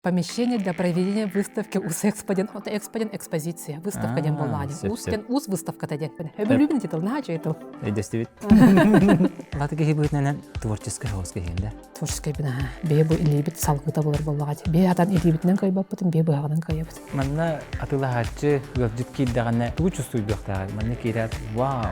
Помещение для проведения выставки УС Экспо диэн, ото Экспо диэн экспозиция, выставка диэн буоллаҕа диэн. Ус диэн ус выставката диэн. Өбүлүүбүн титул, наһаа үчүгэй тыл. Өйдөстүбүт. Латы киһи быһыытынан творческий соҕус киһиҥ да? Творческий бин аха. Бэйэ бу илиибит салгыта болар буоллаҕа дии. Бэйэ хатан илиибитинэн кыайбаппытын, бэйэ быһаҕынан кыайабыт. Манна атыылаһааччы ыалдьыт киирдэҕинэ тугу чувствуйдуохтааҕый? Манна киирээт, вау!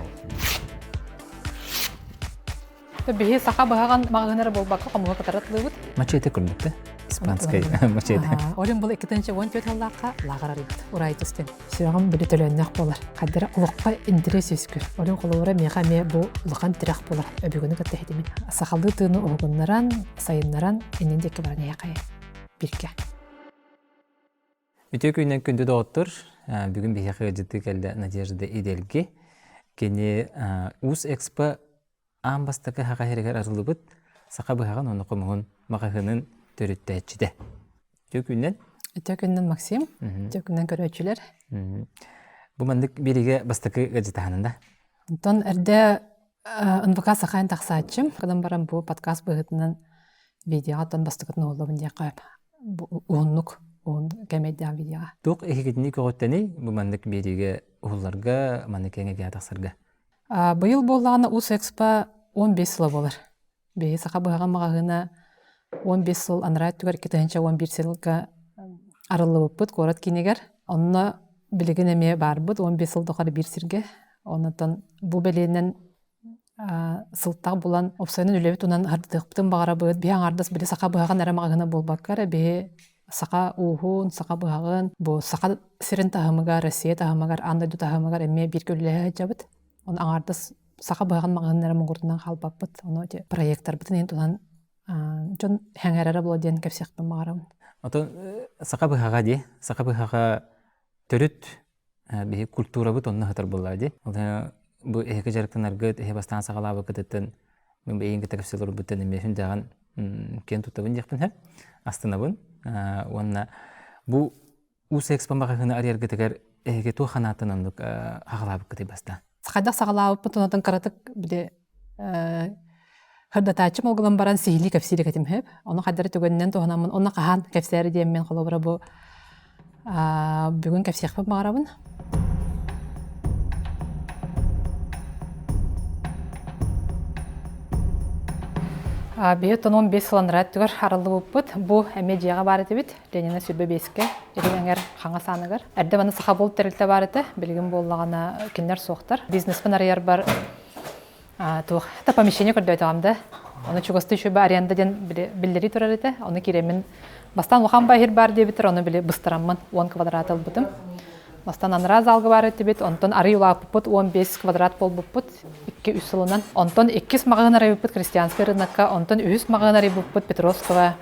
Биһи саха быһаҕан маҕаһыын эрэ буолбакка хомуһу кытары атлыыбыт. Мачете курдук да? Испанскай мачете. Олен бұл 2014 сыллаахха лааҕыр арыйбыт. Урай түстен. Сүрэҕим били төлөннөх буолар. Хайдара олоххо интерес үскүр. Олен холобура миэхэ эмиэ бу улахан тирэх буолар. Өбүгэни кытта иһитимин. Сахалыы тыыны уһугуннаран, сайыннаран, иннин диэки баран эһэхэ биргэ. Үтүө күнүнэн күндү доҕоттор! Бүгүн биһиэхэ ыалдьыттыы кэллэ Надежда Иделги. Кини Уус Экспо аан бастакы саха сиригэр арыллыбыт саха быһаҕын уонна хомуһун маҕаһыынын төрүттээччитэ. Үтүө күнүнэн! Үтүө күнүнэн, Максим! Үтүө күнүнэн көрөөччүлэр! Бу маннык биэриигэ бастакы ыалдьытаһынын да? Онтон эрдэ НВК Сахаан тахсааччым. Гынан баран бу подкаст быһыытынан видеоҕа оттон бастакытын уһуллабын диэххэ уһуннук уһун кэмэйдээх видеоҕа. Туох эһигитини көҕүттэний бу маннык биэриигэ уһулларга, маннык киэҥ тахсарга? Быйыл буоллаҕына Ус Экспо 15 сыла буолар. Биһи саха быһаҕын маҕаһыына 15 сыл анараа өттүгэр 2011 сылга арыллыбыппыт куорат киинигэр. Онно билигин эмиэ баарбыт 15 сыл тухары биир сиргэ. Онтон бу бэлиэнэн сылтах булан уопсайынан үлэбит унан хардытыахпытын баҕарабыт. Биһи аҥаардас били саха быһаҕын эрэ маҕаһыына буолбакка эрэ биһи саха ууһун, саха быһаҕын, бу саха сирин таһымыгар, Россия таһымыгар, аан дойду таһымыгар эмиэ бииргэ үлэлэһэ сылдьабыт. Ону аҥаардас саха быһаҕын маҕаһыыннара муҥурдунан хаалбаппыт. Ону ити проекторбытын иһин тутан дьон сэҥээрэрэ буолуо диэн кэпсиэхпин баҕарабын. Отон саха быһаҕа дии. Саха быһаҕа төрүт биһи культурабыт онно сытар буоллаа дии. Бу эһиги дьарыктанаргыт, эһи бастаан саҕалаабыккытыттан мин бэйиҥ кытта кэпсэл олорбуттан эмиэ сүндэҕин киэн туттабын диэхпин сөп. Астынабын. Уонна бу Уус Экспо маҕаһыыны арыйаргытыгар эһиги туох санааттан оннук аҕалаабыккытый бастаан? Хайдах саҕалаабыппыт онтон кыратык били Хырдатааччым ол гынан баран сиһилии кэпсиир этим сөп. Ону хайдары түгэнинэн туһанаммын онно хаһан кэпсээри диэммин холобура бу бүгүн кэпсиэхпин баҕарабын. Биһи тонон 5 сыл анараа өттүгэр арыллыбыппыт. Бу эмиэ дьиэҕэ баар этибит. Ленина сүрбэ биэскэ, илин эҥэр хаҥас ааныгар. Эрдэ маны саха булт тэрилтэ баар этэ. Билигин буоллаҕына кинилэр суохтар. Бизнеспин арыйарбар туох это помещение көрдөөтөҕүм да. Ону чугастыы үчүгэй аренда диэн биллэрии турар этэ. Ону киирэммин бастаан улахан баһир баар диэбиттэр, ону били быстараммын 10 квадрат ылбытым. Бастаан анараа залга баар этибит, онтон арый улааппыппыт 15 квадрат буолбуппут 2-3 сылынан. Онтон иккис маҕаһыын арыйбыппыт Крестьянский рынокка, онтон үһүс маҕаһыын арыйбыппыт Петровского.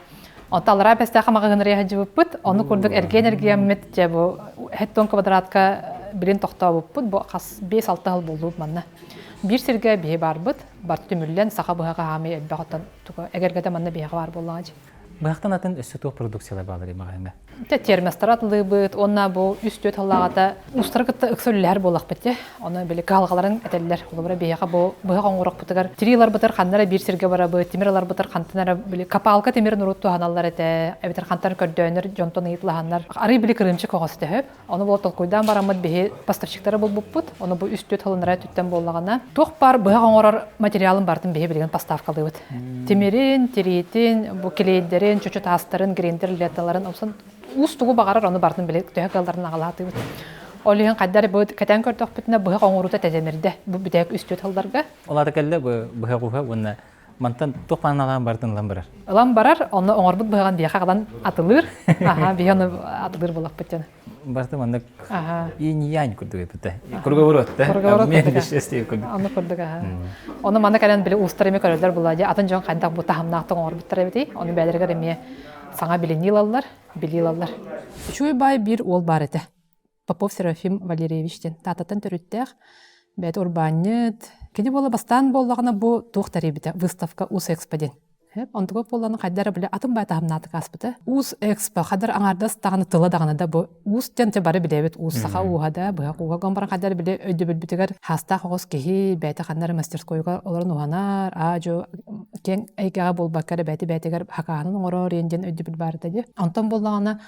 Онтон аллараа Бэстээххэ маҕаһыын арыйа сылдьыбыппыт. Ону курдук эргиэн эргийэммит, дьэ бу 70 квадратка билин тохтообуппут. Бу хас 5-6 сыл буоллубут манна. Биир сиргэ биһи баарбыт, бар түмүллэн саха быһаҕа хаамыы элбэх оттон туга эгэргэтэ манна биһиэхэ баар буоллаҕа дии. Быһахтан атын өссө туох продукциялар бааллар маҕаһыыҥҥа? Тэ термостар атылыыбыт уонна бу үс-түөрт сыллааҕыта уустары кытта ыкса үлэлэһэр буоллахпыт дии. Ону били кыһалҕаларын этэллэр. Холобура биһиэхэ бу быһах оҥорохпутугар тирии ыларбытыгар ханна эрэ биир сиргэ барабыт, тимир ыларбытыгар хантан эрэ били копалка тимирин урут туһаналлар этэ, эбэтэр хантан көрдөөнөр дьонтон ыйыталаһаннар. Арый били кырыымчык оҕос этэ сөп. Ону буол толкуйдаан бараммыт биһи поставщиктары булбуппут. Ону бу үс-түөрт сылынара өттүттэн буоллаҕына, туох баар быһах оҥорор материалын барытын биһи билигин поставкалыыбыт. Тимирин, тириитин, бу клейдэрин, чочу таастарын, гриндер ленталарын, онсон уустугу баҕарар ону барытын били төһө кыалларын аҕалаатыбыт. Ол иһин хайдах бу кэтээн көрдөхпүтүнэ быһах оҥоруута тэтимирдэ бу бүтэһик үс-түөрт сылларга. Ол аата кэллэ бу быһах уһа уонна Мантан туох маналаан барытын ылан барар. Ылан барар, онно оҥорбут быһаҕын биһиэхэ аҕалан атылыыр. Аха, биһи ону атылыыр буоллахпыт дьон. Барыта маннык инь-янь курдук эппитэ. Круговорот да. Круговорот курдук. Ону курдук аха. Ону манна кэлэн били уустар эмиэ көрөллөр буолла дии. Атын дьон хайдах бу таһымнаахтык оҥорбуттар эбитий. Ону бэйэлэригэр эмиэ саҥа билинии ылаллар, билии ылаллар. Үчүгэй баай биир уол баар этэ. Попов Серафим Валерьевич диэн Тааттаттан төрүттээх, бэйэтэ урбаанньыт. Кини буола бастаан буоллаҕына бу туох тэрийбитэ выставка Ус Экспо диэн. Онтуга буоллаҕына хайда эрэ били атын баай таһымнаатык ааспыта. Уус экспо хадар аҥаардас даҕаны тыла даҕаны да бу уус диэн те бары билэбит уус саха ууһа да быһах ууһа гон баран хайда эрэ били өйдөбүлбүтүгэр хаастаах оҕус киһи бэйэтэ ханна эрэ мастерскойга олорон уһанар аа-дьуо киэҥ эйгэҕэ буолбакка эрэ бэйэтэ бэйэтигэр хакааһын оҥорор диэн диэн өйдөбүл баар этэ дии. Онтон буоллаҕына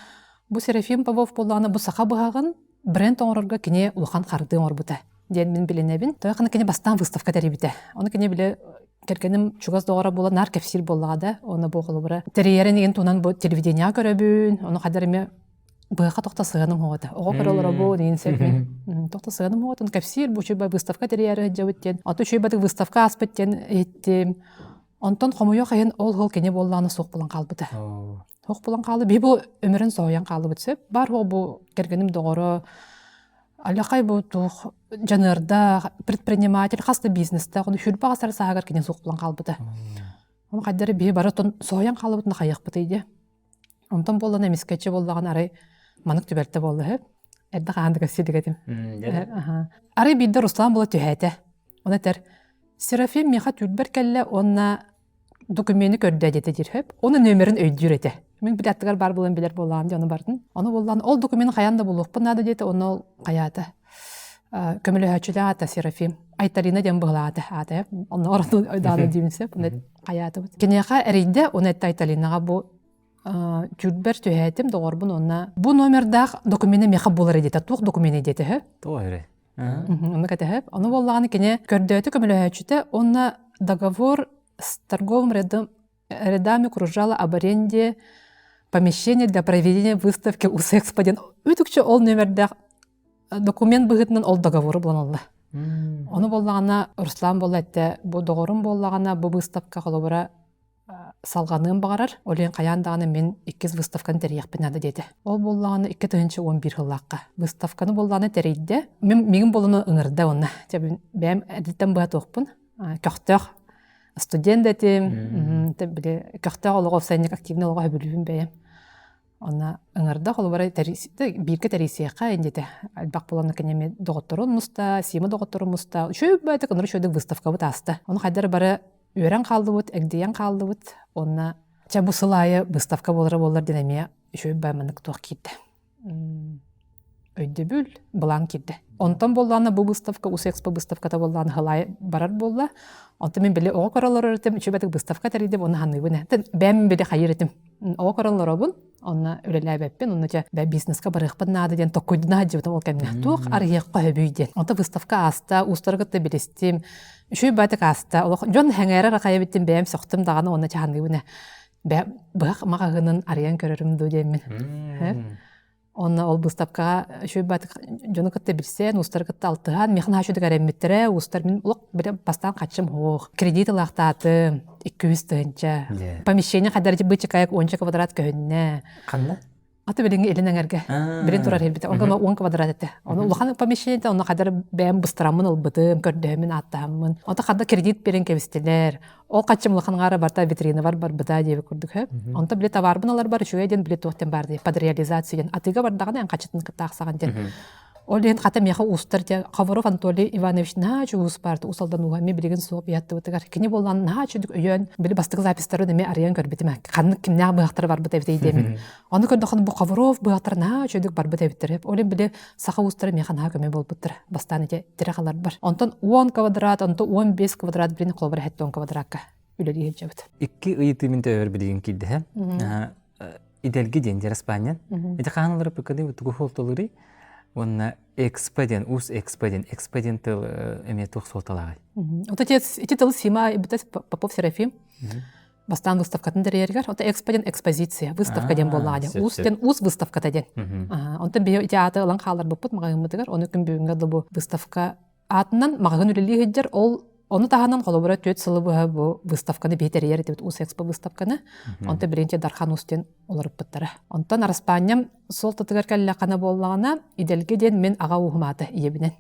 бу Серафим Попов буоллаҕына бу саха быһаҕын бренд оҥорорго кини улахан хардыы оҥорбута диэн мин билинэбин. Тоҕо кини бастаан выставка тэрийбитэ. Ону кини били кэргэним чугас доҕоро буолан наар кэпсиир буоллаҕа да, оны бу холобура тэрийэрин игин туһунан бу телевидениеҕа көрөбүн, ону хайдар эмиэ быһаха тохто сыһыаным оҕото. Оҕо көрө олоробун, иин сөпмүн. Тохто сыһыаным оҕотун кэпсиир бу үчүгэй выставка тэрийээри сылдьабыт диэн. Аты үчүгэй выставка ааспыт диэн иһиттим. Онтон хомойуох иһин ол хол кини буоллаҕына суох булан хаалбыта. Суох булан хаалды. Биһи бу өмүрүн соһуйан хааллыбыт сөп. Бар ол бу кэргэним доҕоро Аллахай бу туох дьаныардаах предприниматель хас да бизнестээх ону сүрбэ сар сааһыгар кини суох булан хаалбыта. Ону хайдары биһи бары отон соһуйан хаалбытын хайыахпытый дии. Онтон буоллана эмискэччи буоллаҕына арай манык түбэлтэ буолла үһү. Эрдэ хаһан да кэпсиирдик этим. Арай биирдэ Руслан буола түһээтэ. Ону этэр Серафим миэхэ түүрбэр кэллэ уонна докумены көрдөө диэтэ диир сөп. Ону нөмерин өйдүүр этэ. Мин били аттыгар баар буолан билэр буоллаҕым дии ону бардын. Ону буоллаан ол докумены хайаан да булуохпун наада диэтэ, онно ол хайаата. Көмөлөһөөччүлээх аата Серафим. Айталина диэн быһылаата аата. Онно орон ойдааны диибин сөп. Оны хайаатыбыт. Киниэхэ эрийдэ, оны этте Айталинаҕа бу түүрбэр түһээтим доҕорбун уонна бу номердаах докумена миэхэ булар диэтэ. Туох докумена диэтэ үһү? Туох эрэ? Оннук этэ Ону буоллаҕына кини көрдөөтү көмөлөһөөччүтэ уонна договор с торговым рядом рядами кружала об аренде помещения для проведения выставки УСЭКСПО диэн үтүкчү ол нүөмэрдээх документ быһыытынан ол договору булан ылла. Ону буоллаҕына Руслан буолла эттэ бу доҕорум буоллаҕына бу выставка холобура салҕаныан баҕарар, ол иһин хайаан даҕаны мин иккис выставканы тэрийиэхпин наада диэтэ. Ол буоллаҕына 2011 сыллаахха выставканы буоллаҕына тэрийдэ. Мин миигин буолуну ыҥырда уонна дьэ бэйэм эрдэттэн быһа туохпун көхтөөх студент да этим, били көхтөөх олоҕу сайыннык активный олоҕу сөбүлүүбүн бэйэм. Онно ыҥырда холобура бииргэ тэрийсиэххэ диэтэ. Элбэх буолан кинеми доҕотторун муста, Сима доҕотторун муста. Үчүгэй баайдык ынырык үчүгэйдик выставкабыт ааста. Ону хайдары бары үөрэн хааллыбыт, эгдийэн хааллыбыт. Уонна чэ бу сыл аайы выставка буолара буоллар диэн эмиэ үчүгэй баай маннык туох киирдэ. Өйдөбүл, былаан киирдэ. Онтон буоллаҕына бу выставка УСЭкспо выставката буоллаҕына сыл аайы барар буолла. Онтон мин били оҕо көрө олорор этим, үчүгэй выставка тэрийдим, уонна саныыбын. Бэйэм били хайыыр этим. Оҕо көрө олоробун, онно үлэлээбэппин, онно дьэ бизнеска барыахпын наада диэн токкуйдуна сылдьыбытым ол кэмҥэ. Туох арыйыахха сөбүй диэн. Онто выставка ааста, уустары кытта билистим. Үчүгэй баатык ааста. Олох дьон сэҥээрэр аҕай эбиттин бэйэм сөхтүм даҕаны уонна чаһаныыбын ээ. Быһах маҕаһыынын арыйан көрөрүм дуу диэммин. Онно ол быыстапкаҕа үчүгэй баатык дьону кытта билсэн, уустары кытта алтыһан, миэхэ наһаа үчүгэй эрэммиттэрэ, уустар мин олох били бастаан хаччым суох. Кредит ылаахтаатым, 200 тыһыынча. Помещение хайдар бычыкайык уонча квадрат көһүннэ. Ханна? Аты билиҥҥи илин эҥэргэ билин турар иһирбитэ. Онно уон квадрат этэ. Ону улахан помещение онно хадар бэйэм быстараммын ылбытым, көрдөһөммүн, ааттаһаммын. Онто хадда кредит берен кэбистилэр. Ол хаччым улахан аҥаара барта витрина бар барбыта диэбит курдук хөп. Онто били товарбын алар бар үчүгэй диэн били туох диэн бар дии под реализацию диэн атыыга бардаҕына эн хаччытын кытта ахсаҕын диэн. Ол иһин хата миэхэ уустар дьэ Ховоров Анатолий Иванович наһаа үчүгэй уус баарта уус алдан ууһа эмиэ билигин суох биһаттыбытыгар кини буоллаан наһаа үчүгэй өйөөн били бастакы запистарын эмиэ арыйан көрбүтүм ханнык кимнээх быһахтара барбыт эбитий диэмин ону көрдөххүнэ бу Ховоров быһахтара наһаа үчүгэйдик барбыт эбиттэр ол иһин били саха уустара миэхэ наһаа көмө буолбуттара бастаан ити тирэх аларбар онтон 10 квадрат онтон 15 квадрат билин холобура 70 квадратка үлэлии сылдьабыт Икки ыйытыы мин төбөр билигин киирдэһэ Идэлги диэн дьараспаанньан. Ити хаһан ылар пыкыды тугу суолталыырый? Уонна экспо диэн, уус экспо диэн, экспо диэн тыл эмиэ туох суолталааҕый? Вот эти тылы Сима Попов Серафим бастаан выставкатын тэрийэригэр, ото экспо диэн экспозиция, выставка диэн буоллаҕа диэн. Уус диэн уус выставката диэн. Онтон биһи ити ааты ылан хаалларбыппыт маҕаһыыммытыгар, ону күн бүгүҥҥэ дылы бу выставка Аатынан маҕаһыын үлэлии сылдьар, ол ону таһынан холобура 4 сылы быһа бу выставканы биһи тэрийэр этибит Уус Экспо выставканы. Онтон билигин Дархан Уус диэн уларыппыттара. Онтон араспаанньам суолтатыгар кэллэххинэ буоллаҕына, Идэлги диэн мин аҕа ууһум аата ийэбинэн.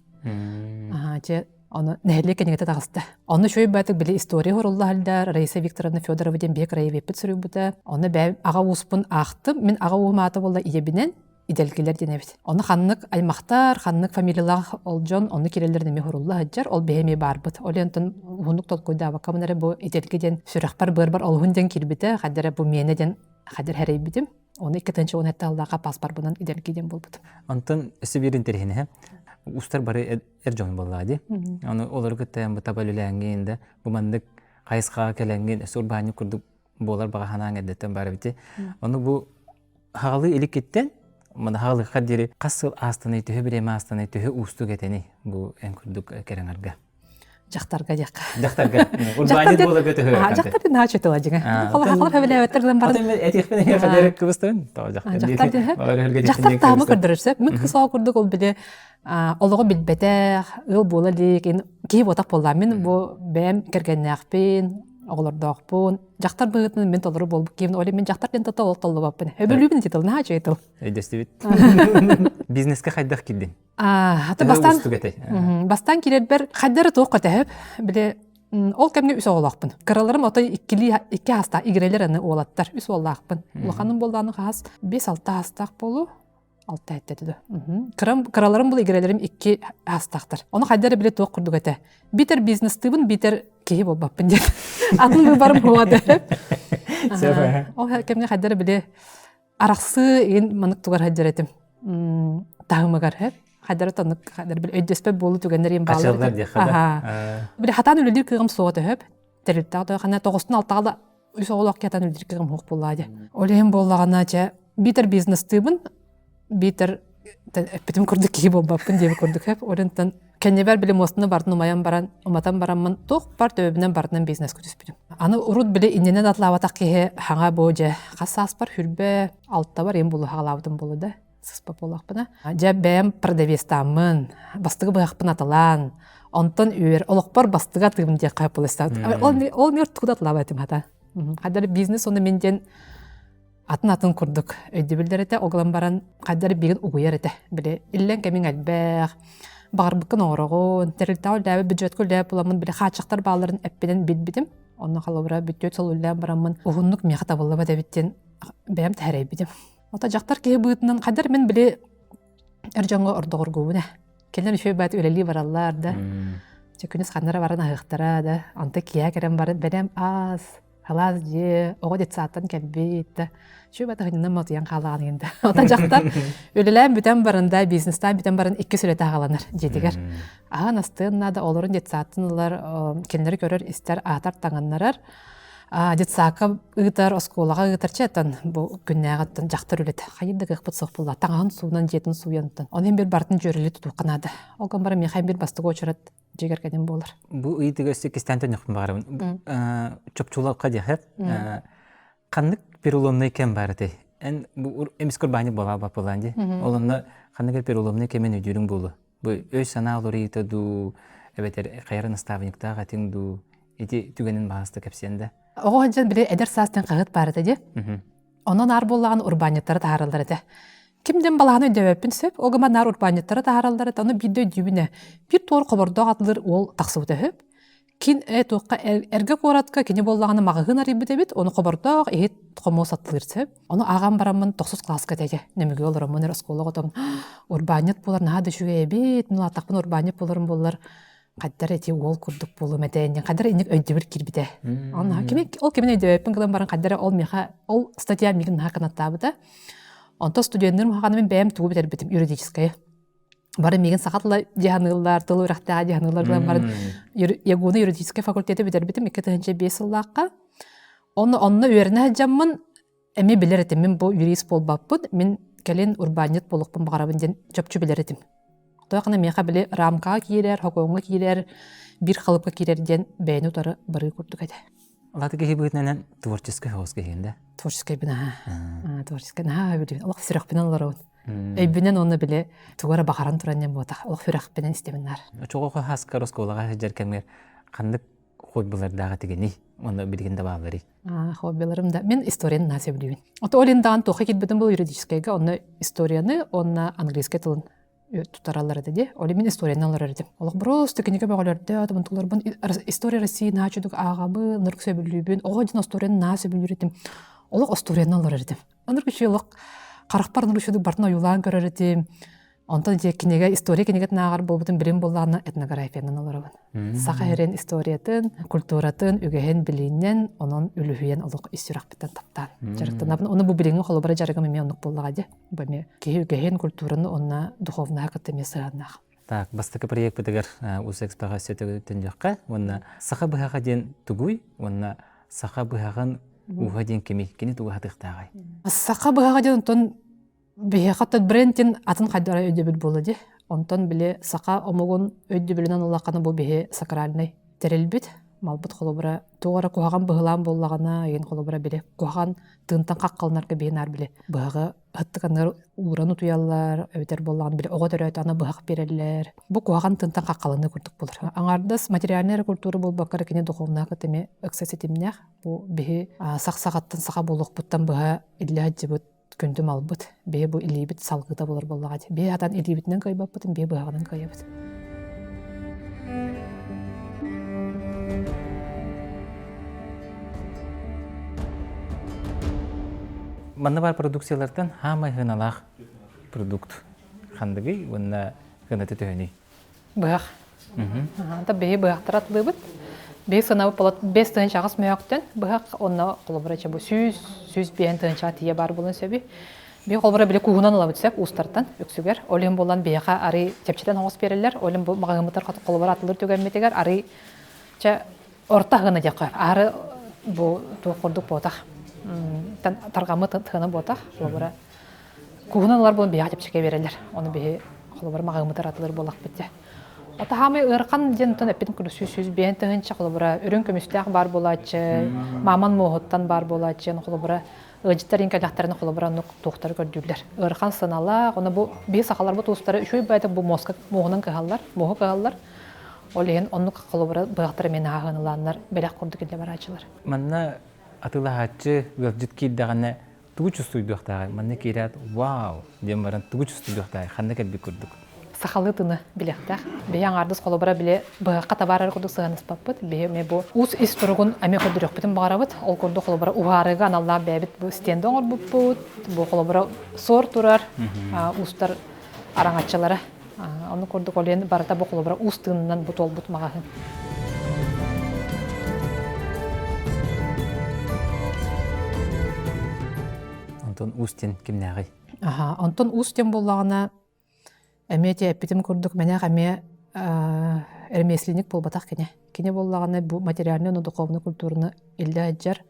Аhaa, дьэ, ону нэһилиэк кинигэтэ таҕыста. Онно үчүгэй баатык били история сурулла сылдьар, Раиса Викторовна Федорова диэн биһи краеведпит суруйбута. Онно бэйэм аҕа ууспун аахтым. Мин аҕа ууһум аата буолла ийэбинэн. Идэлгилэр диэн эбит. Ону ханнык аймахтар, ханнык фамилиялаах ол дьон онну кирэллэрин эмиэ хурулла сылдьар, ол биһи эмиэ баарбыт. Ол онтон уһуннук толкуйдаабаккабын эрэ бу идэлги диэн сүрэхпэр быарбар олуһун диэн киирбитэ, хайда эрэ бу миэнэ диэн хайда эрэ сэрэйбитим. Ону 2017 сыллаахха паспорбунан идэлги диэн буолбут. Онтон өссө биир интэриэһинэһэ устар бары эр дьон буоллаа дии. Ону олору кытта бу таба үлэлээҥҥин да бу маннык хайысхаҕа кэлэҥҥин өссө урбаанньык курдук буолар баҕа санааҥ эрдэттэн баар эбити. Ону бу хаҕалыы иликкиттэн маны хаҕалыахха диэри хас сыл аастаный, төһө бириэмэ аастаный, төһө уустук этэний бу эн курдук кэрэҥэргэ? Дьахтарга диэххэ. Дьахтарга. Урбаанньыт буоларга төһө Дьахтар диэн наһаа чөтөла дьиҥэ. Холор хэбилээбэттэр гынан баран. Этиэхпин эһиэхэ кыбыстабын. Тоҕо дьахтар. Дьахтар диэн. Дьахтар таһымы көрдөрөр сөп. Мин кыс оҕо курдук ол били олоҕу билбэтэх, ыал буола илик, киһи буотах буоллаа. Мин бу бэйэм кэргэннээхпин, оҕолордоохпун. Дьахтар быһыытынан мин толору буолбут киһибин. Ол мин дьахтар диэн тото ол толлубаппын. Өбүлүүбүн ити тыл, наһаа үчүгэй тыл. Өйдөстүбүт. Бизнеске хайдах киирдиҥ? Бастаан, бастаан киирэрбэр хайдары туох көтөһөп, били ол кэмҥэ үс оҕолоохпун. Кыраларым отой иккилии икки хастаах игирэлэр аны уолаттар үс уоллаахпын. Улаханым буоллааны хас 5-6 хастаах буолу алта этте да. Кырам кыраларым бул игирэлэрим икки хастаахтар. Ону хайдары биле туох курдук этэ. Битер бизнестыыбын, битер киһи буолбаппын диэн. Атын выборым буолады. Ол кэмҥэ хайдары биле арахсыы игин маннык тугар сылдьар этим таһымыгар һэ хайдара тоннук хайдара били өйдөспөт буолуу түгэннэр иин бааллар били хатаан үлэлиир кыаҕым суоҕа төһөп тэрилтэҕэ тоҕо тоҕустун алтаҕа да үс оҕолоох киһи хатаан үлэлиир кыаҕым суох буоллаа дьэ ол иһин буоллаҕына чэ биитэр бизнестыыбын биитэр эппитим курдук киһи буолбаппын диэбит курдук хэп орентан кэннибэр били муостаны бартын умайан баран уматан бараммын туох бар төбөбүнэн барытынан бизнеске түспүтүм аны урут били иннинэн атлаабатах киһи хаҥа бу дьэ хас сааспар хүрбэ алтабар им булу хаҕалаабытым буолу да сыспа буоллахпына дьэ бэйэм продавецтааммын бастыгы быһахпын атылаан онтон үөр олохпор бастыгы атыым диэххэ буолуста ол ол нөр тугу да атылаабатым хата хайдары бизнес оны мен диэн атын-атын курдук өйдөбүллэр этэ, ол гынан баран хайдары биигин угуйар этэ. Били иллэҥ кэмиҥ элбэх, баҕарбыккын оҥороҕун, тэрилтэҕэ үлэлээбит бюджетка үлэлээбит буоламмын били хааччахтар баалларын эппинэн билбитим. Онно холобура бүттүөт сыл үлэлээн бараммын уһуннук миэхэ табыллыбат эбит диэн бэйэм тэһэрэйбитим. Ото дьахтар киһи быһыытынан хайдар мин били эр дьоҥҥо ордоҕоргуубун ээ. Кинилэр үчүгэй баат үлэлии бараллар да. Чэ күнүс ханнара баран аһыахтара да. Онто киэһэ кэлэн баран бэлэм аас Халаас дьиэ, оҕо детсадтан кэлбит да, чүө батыһынынан мотуйан хаалаҕын да. Ота дьахтар үлэлээн бүтэн баран да, бизнестаан бүтэн баран икки сүрэтэ аҕаланар дьиэтигэр. Аһан астыан наада, олорун детсадтан ылар, кинилэри көрөр, истэр, аатар, таҥыннарар. Детсадка ыытар, оскуолаҕа ыытар чэтэн бу күннээҕиттэн дьахтар үлэтэ. Хайыр да кыахпыт суох буолла. Таҥаһын суунан, дьиэтин сууйан. Оны бир бартын дьүөрэлии тутуохха наада. Ол гынан баран миэхэ бир бастакы уочарат дьиэ кэргэним буолар. Бу ыйытыга өссө кистээн төннөхпүн баҕарабын. Чопчулапка диэхэ. Ханнык переломный кэм бар этэй? Эн бу эмис курбаанньык буолаабат буолаан дии. Ол онно ханнык переломный кэмин өйдүүрүҥ буолуо? Бу өй-санаа уларыйыыта дуу, эбэтэр хайар наставниктаах этиҥ дуу, ити түгэнин баҕаста кэпсиэн да. Оҕо сылдьан били эдэр саастан хаһыат баар этэ дии. Онон аар буоллаҕын урбаанньыттары таһаараллар этэ. Ким диэн балаһаны өйдөөбөппүн сөп, ол гынан наар урбаанньыттары таһаараллар этэ, ону биирдэ өйдүүбүн ээ. Биир туор хобордоох атылыыр уол тахсыбыта үһү. Кин э туохха эргэ куоратка кини буоллаҕына маҕаһыын арыйбыт эбит, ону хобордоох иһит хомуос атылыыр сөп. Ону ааҕан бараммын тохсус кылааска этэ нөмүгү олороммун эрэ оскуола оҕотом урбаанньыт буолар наһаа да үчүгэй эбит, мин улааттахпына урбаанньыт буоларым буоллар хайдар эти уол курдук буолуом этэ иннин хайдар инник өйдөбүл киирбитэ. Онно кими ол кимин өйдөбөппүн гынан баран хайдара ол миэхэ ол статья миигин наһаа кынаттаабыта. Онтон студеннарым хаҕана мин бэйэм тугу бүтэрбитим юридическое. Бары миигин саха тыла дьаһаныыллар, тыл үөрэхтээҕэ дьаһаныыллар гынан баран ЯГУ-ну юридическай факультеты бүтэрбитим 2005 сыллаахха. Онно онно үөрэнэ сылдьаммын Эмиэ билэр этим, мин бу юрист буолбаппын, мин кэлин урбаанньыт буолуохпун баҕарабын диэн чопчу билэр этим. Тоҕо миэхэ били рамкаҕа киирэр, хокуоҥҥа киирэр, биир халыпка киирэр диэн бэйэни утары барыы курдук этэ. Латы киһи быһыытынан творческий соҕус киһигин да? Творческайбын аһаа. Творческай наһаа билибин. Олох сүрэхпинэн олоробун. Өйбүнэн уонна били тугу эрэ баҕаран туран диэн буотах. Олох сүрэхпинэн истэбин наар. Очоҕо хаскар оскуолаҕа сылдьар кэмҥэр ханнык хоббилардаах этигиний? Уонна билигин да баалларый? Хоббиларым да. Мин историяны наһаа сөбүлүүбүн. Ото ол даҕан туохха киирбитим был юридическайга, онно историяны уонна английскай тылын тутараллар этэ дии. Ол мин историяны олорор этим. Олох просто кинигэ бөҕөлөрдө, тумтуларбын история России наһаа чудук ааҕабын, ынырык сөбүлүүбүн. Оҕо дьон историяны наһаа сөбүлүүр этим. Олох историяны олорор этим. Ынырык үчүгэй олох. Харахпар нурушудук бартын ойуулаан көрөр этим. Онтон ити кинигэ история кинигэтин ааҕар буолбутум билим буоллаҕына этнографиянан олоробун. Саха сирин историятын, культуратын, үгэһин билиинэн, онон үлүһүйэн олох ис сүрэхпиттэн таптаан дьарыктанабын. Ону бу билиҥҥи холобура дьарыгым эмиэ оннук буоллаҕа дии. Бу эмиэ киһи үгэһин, культураны уонна духовнаһа кытта эмиэ сыһыаннаах. Так, бастакы проекпытыгар Ус Экспоҕа төннүөххэ уонна саха быһаҕа диэн тугуй уонна саха быһаҕын ууһа диэн кимий? Кини тугу хатыахтааҕай? Саха быһаҕа диэн онтон биһиэхэ оттон брендин атын хайдара өйдөбүл буолла дии. Онтон били саха омугун өйдөбүлүнэн улахана бу биһи сакральнай тэрилбит. Малбыт холобура туох эрэ куһаҕан быһылаан буоллаҕына, ыйын холобура били куһаҕан тыынтан хаххаланарга биһи наар били быһаҕы һыттыканнар ууран утуйаллар, эбэтэр буоллаҕына били оҕо төрөөтө аны быһах биэрэллэр. Бу куһаҕан тыынтан хаххаланыы курдук буолар. Аҥаардас материальнай эрэ культура буолбакка эрэ кини духовнаах кытта эмиэ ыкса ситимнээх. Бу биһи сах-саҕаттан саха буолуохпуттан быһа иллэ сылдьыбыт күндү малбыт. Биһи бу илиибит салгыта буолар буоллаҕа дии. Биһи хатан илиибитинэн кыайбаппытын, биһи быһаҕынан кыайабыт. Манна баар продукциялартан хаамай сыаналаах продукт хандыгый уонна сыаната төһөнүй? Быһах. Ата биһи быһахтар атлыыбыт. Биһи сыанабыт болот 5 тыһыынча мөһөктөн быһах онно холобура бу 100 105 тыһыынчаҕа тиийэ баар буолан сөбүй. Биһи холобура били кууһунан ылабыт сөп уустартан үксүгэр. Ол иһин буолан биһиэхэ арый чэпчэтэн оҥос биэрэллэр. Ол иһин бу маҕаһыыммытар холобура атылыр түгэммитигэр арый чэ орто аһыына диэххэ аһары бу туох курдук буотах тарҕаммыт тыына буотах холобура куһунан ылар буолан биһиэхэ чэпчэки биэрэллэр ону биһи холобура маҕаһыыммытыгар атылыр буоллахпыт дьэ Отаһаамай ыарахан диэн тон эппитим курдук 105 тыһыынча холобура үрүҥ көмүстээх баар буолааччы мааман муоһуттан баар буолааччы холобура ыалдьыттар иин кэллэхтэринэ холобура оннук туохтары көрдүүллэр ыарахан сыаналаах ону бу биһи сахаларбыт уустара үчүгэй баайдык бу муоска муоһунан кыһаллар муоһу кыһаллар Ол иһин оннук холобура быһахтара эмиэ наһаа ылааннар бэлэх курдук илдьэ барааччылар. Манна атыылаһааччы ыалдьыт киирдэҕинэ тугу чувствуйдуохтааҕый? Манна киирээт вау диэн баран тугу чувствуйдуохтааҕый? Ханна кэлбит курдук? Сахалыы тыны билиэхтээх. Биһи аҥаардас холобура били быһахха табаар эрэ курдук сыһыаныспаппыт. Биһи эмиэ бу уус ис туругун эмиэ көрдөрүөхпүтүн баҕарабыт. Ол курдук холобура уһаарыыга аналлаах бэйэбит бу стенда оҥорбуппут. Бу холобура суор турар, уустар араҥаччылара. Ону курдук олен барыта бу холобура уус тыынынан бу туолбут маҕаһыын. Онтон уус диэн кимнээҕий? Аха, онтон уус диэн буоллаҕына эмиэ ти эппитим курдук мэнэх эмиэ ремесленник буолбатах кини. Кини буоллаҕына бу материальный уонна духовный культураны иллэ сылдьар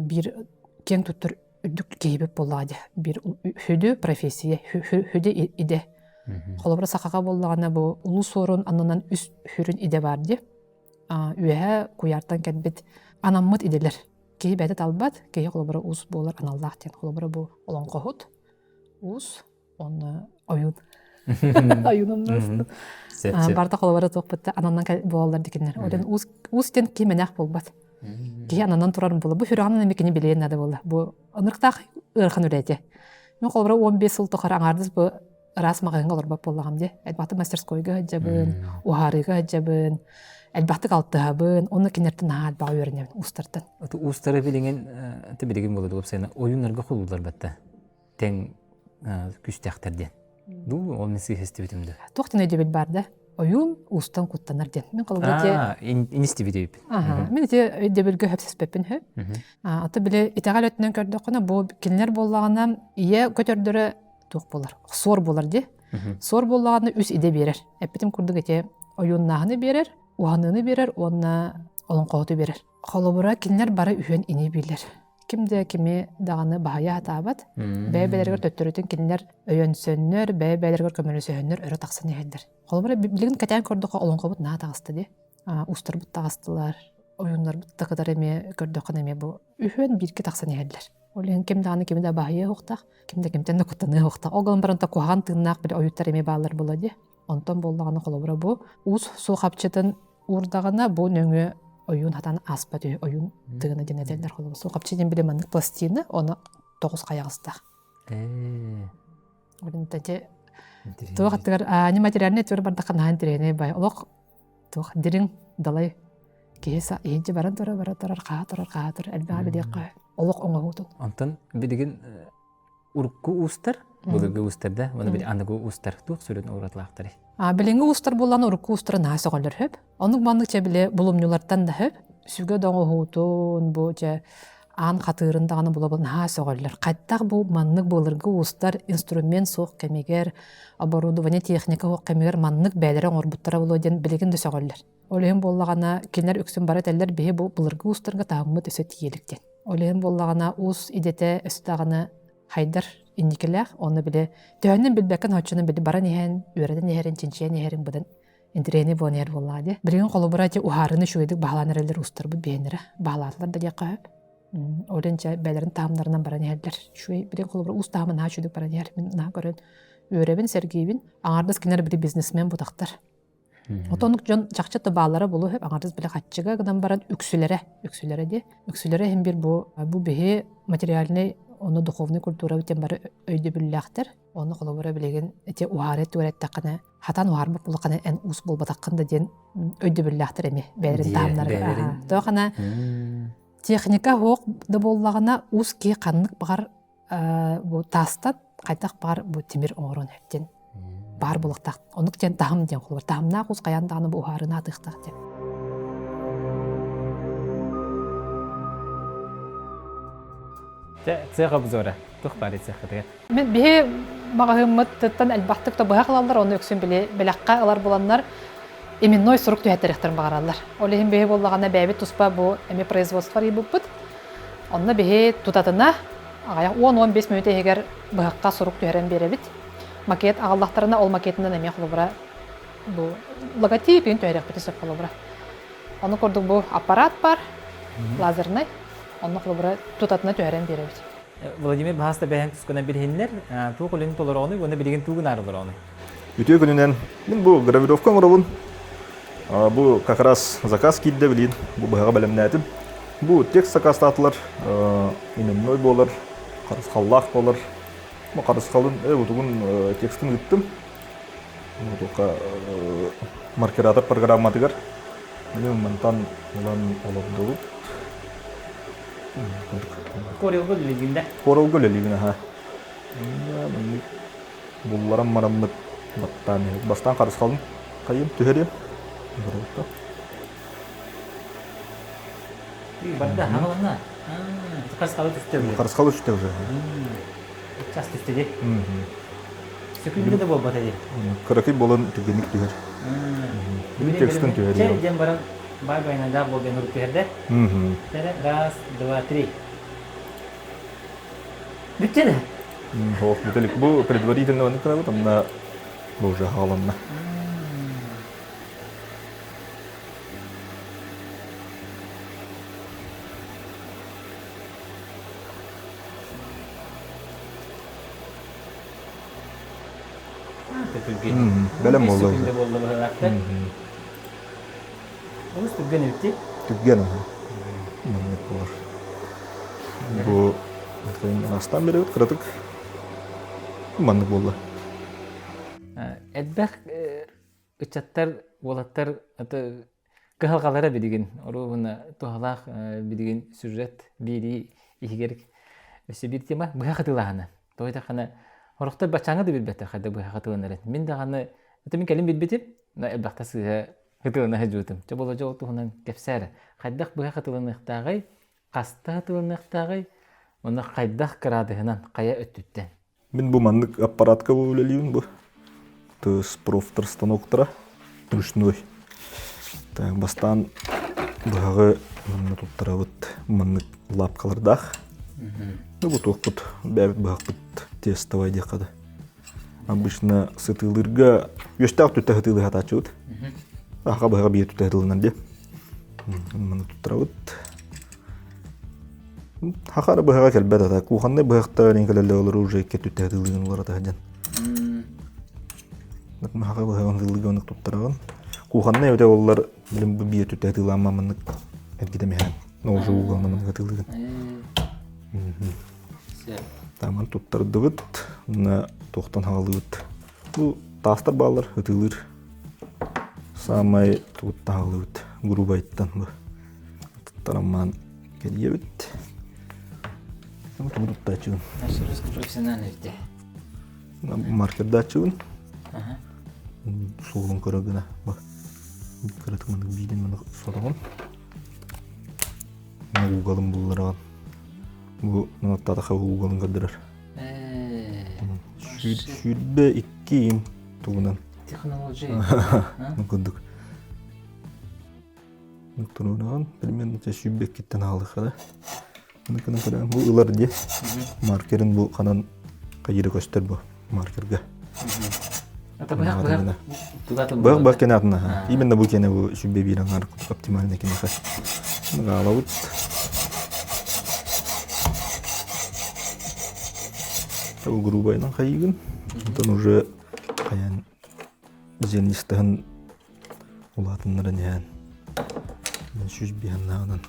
биир киэҥ туттар үрдүк киһибит буоллаҕа дии. Биир хүдү профессия, хүдү идэ. Холобура сахаҕа буоллаҕына бу улуу суорун аннынан үс сүрүн идэ баар дии. Үөһэ куйаартан кэлбит анаммыт идэлэр. Киһи бэйэтэ талбат, киһи холобура уус буолар аналлаах диэн. Холобура бу олоҥхоһут, уус, уонна ойуун. Ойуун Барыта холобура туохпут ананан буолаллар дикиннэр. Ол уус уус диэн киһи мэнээх буолбат. Киһи ананан турар буола. Бу сүрэҕинэн эмиэ кини билиэн наада буолла. Бу ынырыктаах ыарахан үлэ этэ. Мин холобура 15 сыл тухары аҥаардас бу ыраас маҕаһыыҥҥа олорбот буоллаҕым дии. Элбэхтик мастерскойга сылдьабын, уһаарыыга сылдьабын, элбэхтик алтыһабын, онно кинилэртэн наһаа элбэҕи үөрэнэбин уустартан. Уустары билигин билигин буолар уопсайынан ойууннарга холууллар батта тэҥ күүстээхтэр диэн. Дуу, ол мин сыыһа истибитим да. Туох диэн өйдөбүл бар да? Ойуун уустан куттанар диэн. Мин холобура те инистибит эбиппин. Мин ити өйдөбүлгэ хөпсөспөппүн хө. Ата били итэҕэл өттүнэн көрдөххүнэ бу кинилэр буоллаҕына ийэ көтөрдөрө туох буолар? Суор буолар дии. Суор буоллаҕына үс идэ биэрэр. Эппитим курдук ити ойууннааһыны биэрэр, уһаныыны биэрэр уонна олоҥхоһуту биэрэр. Холобура кинилэр бары үһүөн ини биилэр. Ким да кими даҕаны баһыйа сатаабат. Бэйэ-бэйэлэригэр төттөрүтүн кинилэр өйөнсөннөр, бэйэ-бэйэлэригэр көмөлөсөһөннөр өрө тахсан иһэллэр. Холобура билигин кэтээн көрдөххө олоҥхобут наһаа таҕыста дии. Уустарбыт таҕыстылар, ойууннарбыт да кытары эмиэ көрдөххө эмиэ бу үһүөн бииргэ тахсан иһэллэр. Ол иһин ким даҕаны кими да баһыйыа уохтаах, ким да кимтэн да куттаныа уохтаах. Ол гынан баран куһаҕан тыыннаах били ойуттар эмиэ бааллар буолла дии. Онтон буоллаҕына холобура бу уус суохапчытын уурдаҕына бу нөҥүө ойуун хатан ааспат үһү ойуун тыына диэн этэллэр холобура суохапчы диэн били маннык пластина оны тоҕус хайаҕастаах. Олин туох аттыгар аани материальный өттүгэр бардахха наһаа интэриэһинэй бай олох туох дириҥ далай киһи иһинчи баран турар бара турар хаа турар хаа турар элбэҕи билиэххэ олох оҥоһуутун Онтон билигин. Урукку уустар, былыргы уустар да, уонна били аныгы уустар туох сүрүн уратылаахтарый? Билиҥҥи уустар буолан урукку уустары наһаа сөҕөллөр хөп. Оннук маннык чэ били булумньулартан да хөп. Сүгэ доҥоһуутун бу чэ аан хатыырын даҕаны була наһаа сөҕөллөр. Хайдах бу маннык былыргы уустар инструмент суох кэмигэр, оборудование техника суох кэмигэр маннык бэйэлэрэ оҥорбуттара буолуо диэн билигин да сөҕөллөр. Ол иһин буоллаҕына кинилэр үксүн бары этэллэр биһи бу былыргы уустарга таһыммыт өссө тиийэ илик диэн. Ол иһин буоллаҕына уус идэтэ өссө даҕаны хайдар инникилээх, онно били төһөннөн билбэккин оччонон били баран иһэн, үөрэтэн иһэрин, чинчийэн иһэрин быдан интэриэһинэй буолан иһэр буоллаҕа дии. Билигин холобура ити уһаарыны үчүгэйдик баһылаан эрэллэр уустарбыт биһиэннэрэ баһылаатылар да диэххэ сөп. Ол иһин чэ бэйэлэрин таһымнарынан баран иһэллэр. Үчүгэй билигин холобура уус таһыма наһаа үчүгэйдик баран иһэр. Мин наһаа көрөн үөрэбин, сэргиибин. Аҥаардас кинилэр били бизнесмен бутахтар. Отонук дьон чахчы да бааллара булу сөп аҥардас били хаччыга гынан баран үксүлэрэ үксүлэрэ дии үксүлэрэ иһин бир бу бу биһи материальный онно духовный культура диэн бары өйдөбүллээхтэр онно холобура билигин ити уһаары түөрэттэххинэ хатан уһаарбыт булаххына эн уус буолбатаххын да диэн өйдөбүллээхтэр эмиэ бэйэлэрин таһымнарыгар тоохана техника суох да буоллаҕына уус киһи ханнык баҕар бу таастан хайдах баар бу тимир оҥорон эптин баар буолуохтаах оннук диэн таһым диэн холобур таһымнаах уус хайаан даҕаны бу уһаарыны атыахтаах диэн Цех обзора. Туох баар цеххытыгар? Мин биһи маҕаһыыммыттан элбэхтик да быһах ылаллар, ону үксүн били бэлэххэ ылар буланнар именной сурук түһэттэриэхтэрин баҕараллар. Ол иһин биһи буоллаҕына бэйэбит туспа бу эми производство арыйбыппыт. Онно биһи тутатына аҕыйах 10-15 мүнүүтэ иһигэр быһахха сурук түһэрэн биэрэбит. Макет аҕаллахтарына ол макетынан эмиэ холобура бу логотип иһин түһэриэхпитин сөп холобура. Ону курдук бу аппарат бар, лазернай, онно холобура тутатына түһэрэн биэрэбит. Владимир баһаста бэйэҥ тускунан билиһиннэр, туох үлэни толороҕунуй уонна билигин тугун аарылароҕунуй? Үтүө күнүнэн. Мин бу гравировка оҥоробун. Бу как раз заказ киирдэ билигин. Бу быһаҕа бэлэмнээтим. Бу текст сакаастаатылар, именной буолар, харысхаллаах буолар. Бу харысхалын, бутугун текстин ыыттым. Бу маркератор программатыгар. Мин мантан ылан олордубут. Корелга үлэлиигин да? Корелга үлэлиибин, аха. Маннык булларан мараммыт баттаан бастаан харысхалын хайым түһэриэм. Барда хагалана. Харысхалы түстэ уже. Харысхалы түстэ уже. Час түстэ дии. Сөкүндэ да буолбата дии. Кыракый буолан түргэнник түһэр. Били текстин түһэр. Чэ диэн баран бай-байнадаах буол диэн урук түһэрдэ. Раз, два, три. Бүттэ да? Суох, бүтэ илик. Бу предварительно маннык гынабыт, онно бу уже хааланна. Түргэн. Бэлэм буолла. Секунда буолла быһыылаахтар. Олус түргэн эбит Түргэн маннык буолар. Бу астан беребит кыратык маннык буолла. Элбэх ыччаттар, уолаттар кыһалҕалара билигин оруобуна туһалаах билигин сюжет биэрии иһигэр өссө биир тема быһа хатылааһына. Тоҕо диэтэххинэ, сорохтор баччааҥҥа да билбэттэр хайда быһа хатыланарын. Мин даҕаны, это мин кэлин билбитим, но элбэхтэ сыыһа хатылана сылдьыбытым. Чэ, болодьо ол туһунан кэпсээ эрэ. Хайдах быһа хатыланыахтааҕый, хаста хатыланыахтааҕый, уонна хайдах кыраадыһынан, хайа өттүттэн? Мин бу маннык аппаратка үлэлиибин бу. Спрофтор станоктара ручной. Так, бастаан быһаҕы манна туттарабыт маннык лапкалардаах. Ну, бу туохпут, бэйэбит быһахпыт тестовай диэххэ да. Обычно сытыылыырга үөстээх түттэ сытыылыы сатааччыбыт. Аха быһаҕа биир түттэ сытыыланар диэ. Манна туттарабыт. Хахара быһаҕа кэлбэт ата. Кухоннай быһахтар кэлэллэр олору уже икки түттэ сытыылыгын уларата сылдьан. Хаха быһаҕын сытыылыгын туттараҕын. Кухоннай эбэтэ оллар билим бу биир түттэ сытыылаамма маннык эргитэ миһээн. Уже ууга маннык сытыылыгын. Таман туттардыбыт. Мына туохтан хаалыбыт. Бу таастар бааллар, ытыылыыр. Саамай тугуттан хаалыбыт. Грубайттан бу. Туттараммаан кэлиэбит. Тугу туттааччыбын? Профессиональный везде. Маркердааччыбын. Суолун көрө гына. Кыратык маннык биидин маннык сотоҕун. Угалын буллараҕын. Бу нуоттаатаха угалын көрдөрөр. 22 им тугунан. Технология. Курдук. Турунаҕын примерно 22-ттэн аалыха да. Бу ылар дии. Маркерин бу ханан хайыра көстөр бу маркерга. Быһах быһах кене атына. Именно бу кене бу сүбе биир аңар оптимальный кинеха. Гаалабыт. Бу грубайынан хайыгын. Онтон уже хайан зернистаһын улаатыннаран иһэн 105 нааҕынан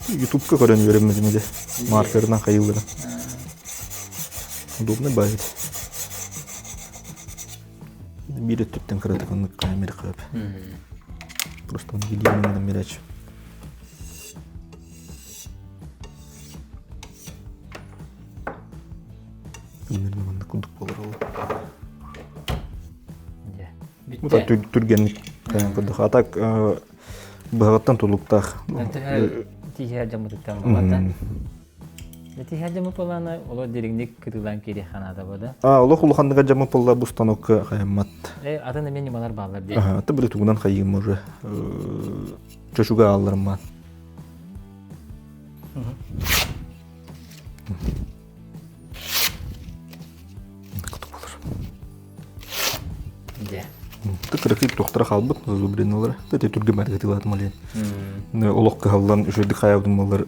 Ютубка көрөн үөрэммитим ити. Маркерынан хайыылларын. Удобный баайыт. Биир өттүттэн кыратык оннук камера хап. Просто он видео мирач. Примерно маннык курдук буолар ол. Түргэнник курдук. А так быһаҕыттан тулуктаах. Тиһэ дьаммытыттан буолата. Тиһэ дьаммыт буолаана оло дириҥник кытылаан киири ханаата бу да. А олох улаханныга дьаммыт буолла бу станокка хайаммат. Э атын эмиэ ньымалар бааллар дии. Аты били тугунан хайыым уже чочуга аалларым Кыракый тохтора хаалбыт зазубринылар. Тете түргө мәргетилатым ален. Олох кыһаллан үчүгдүк хаябытым болар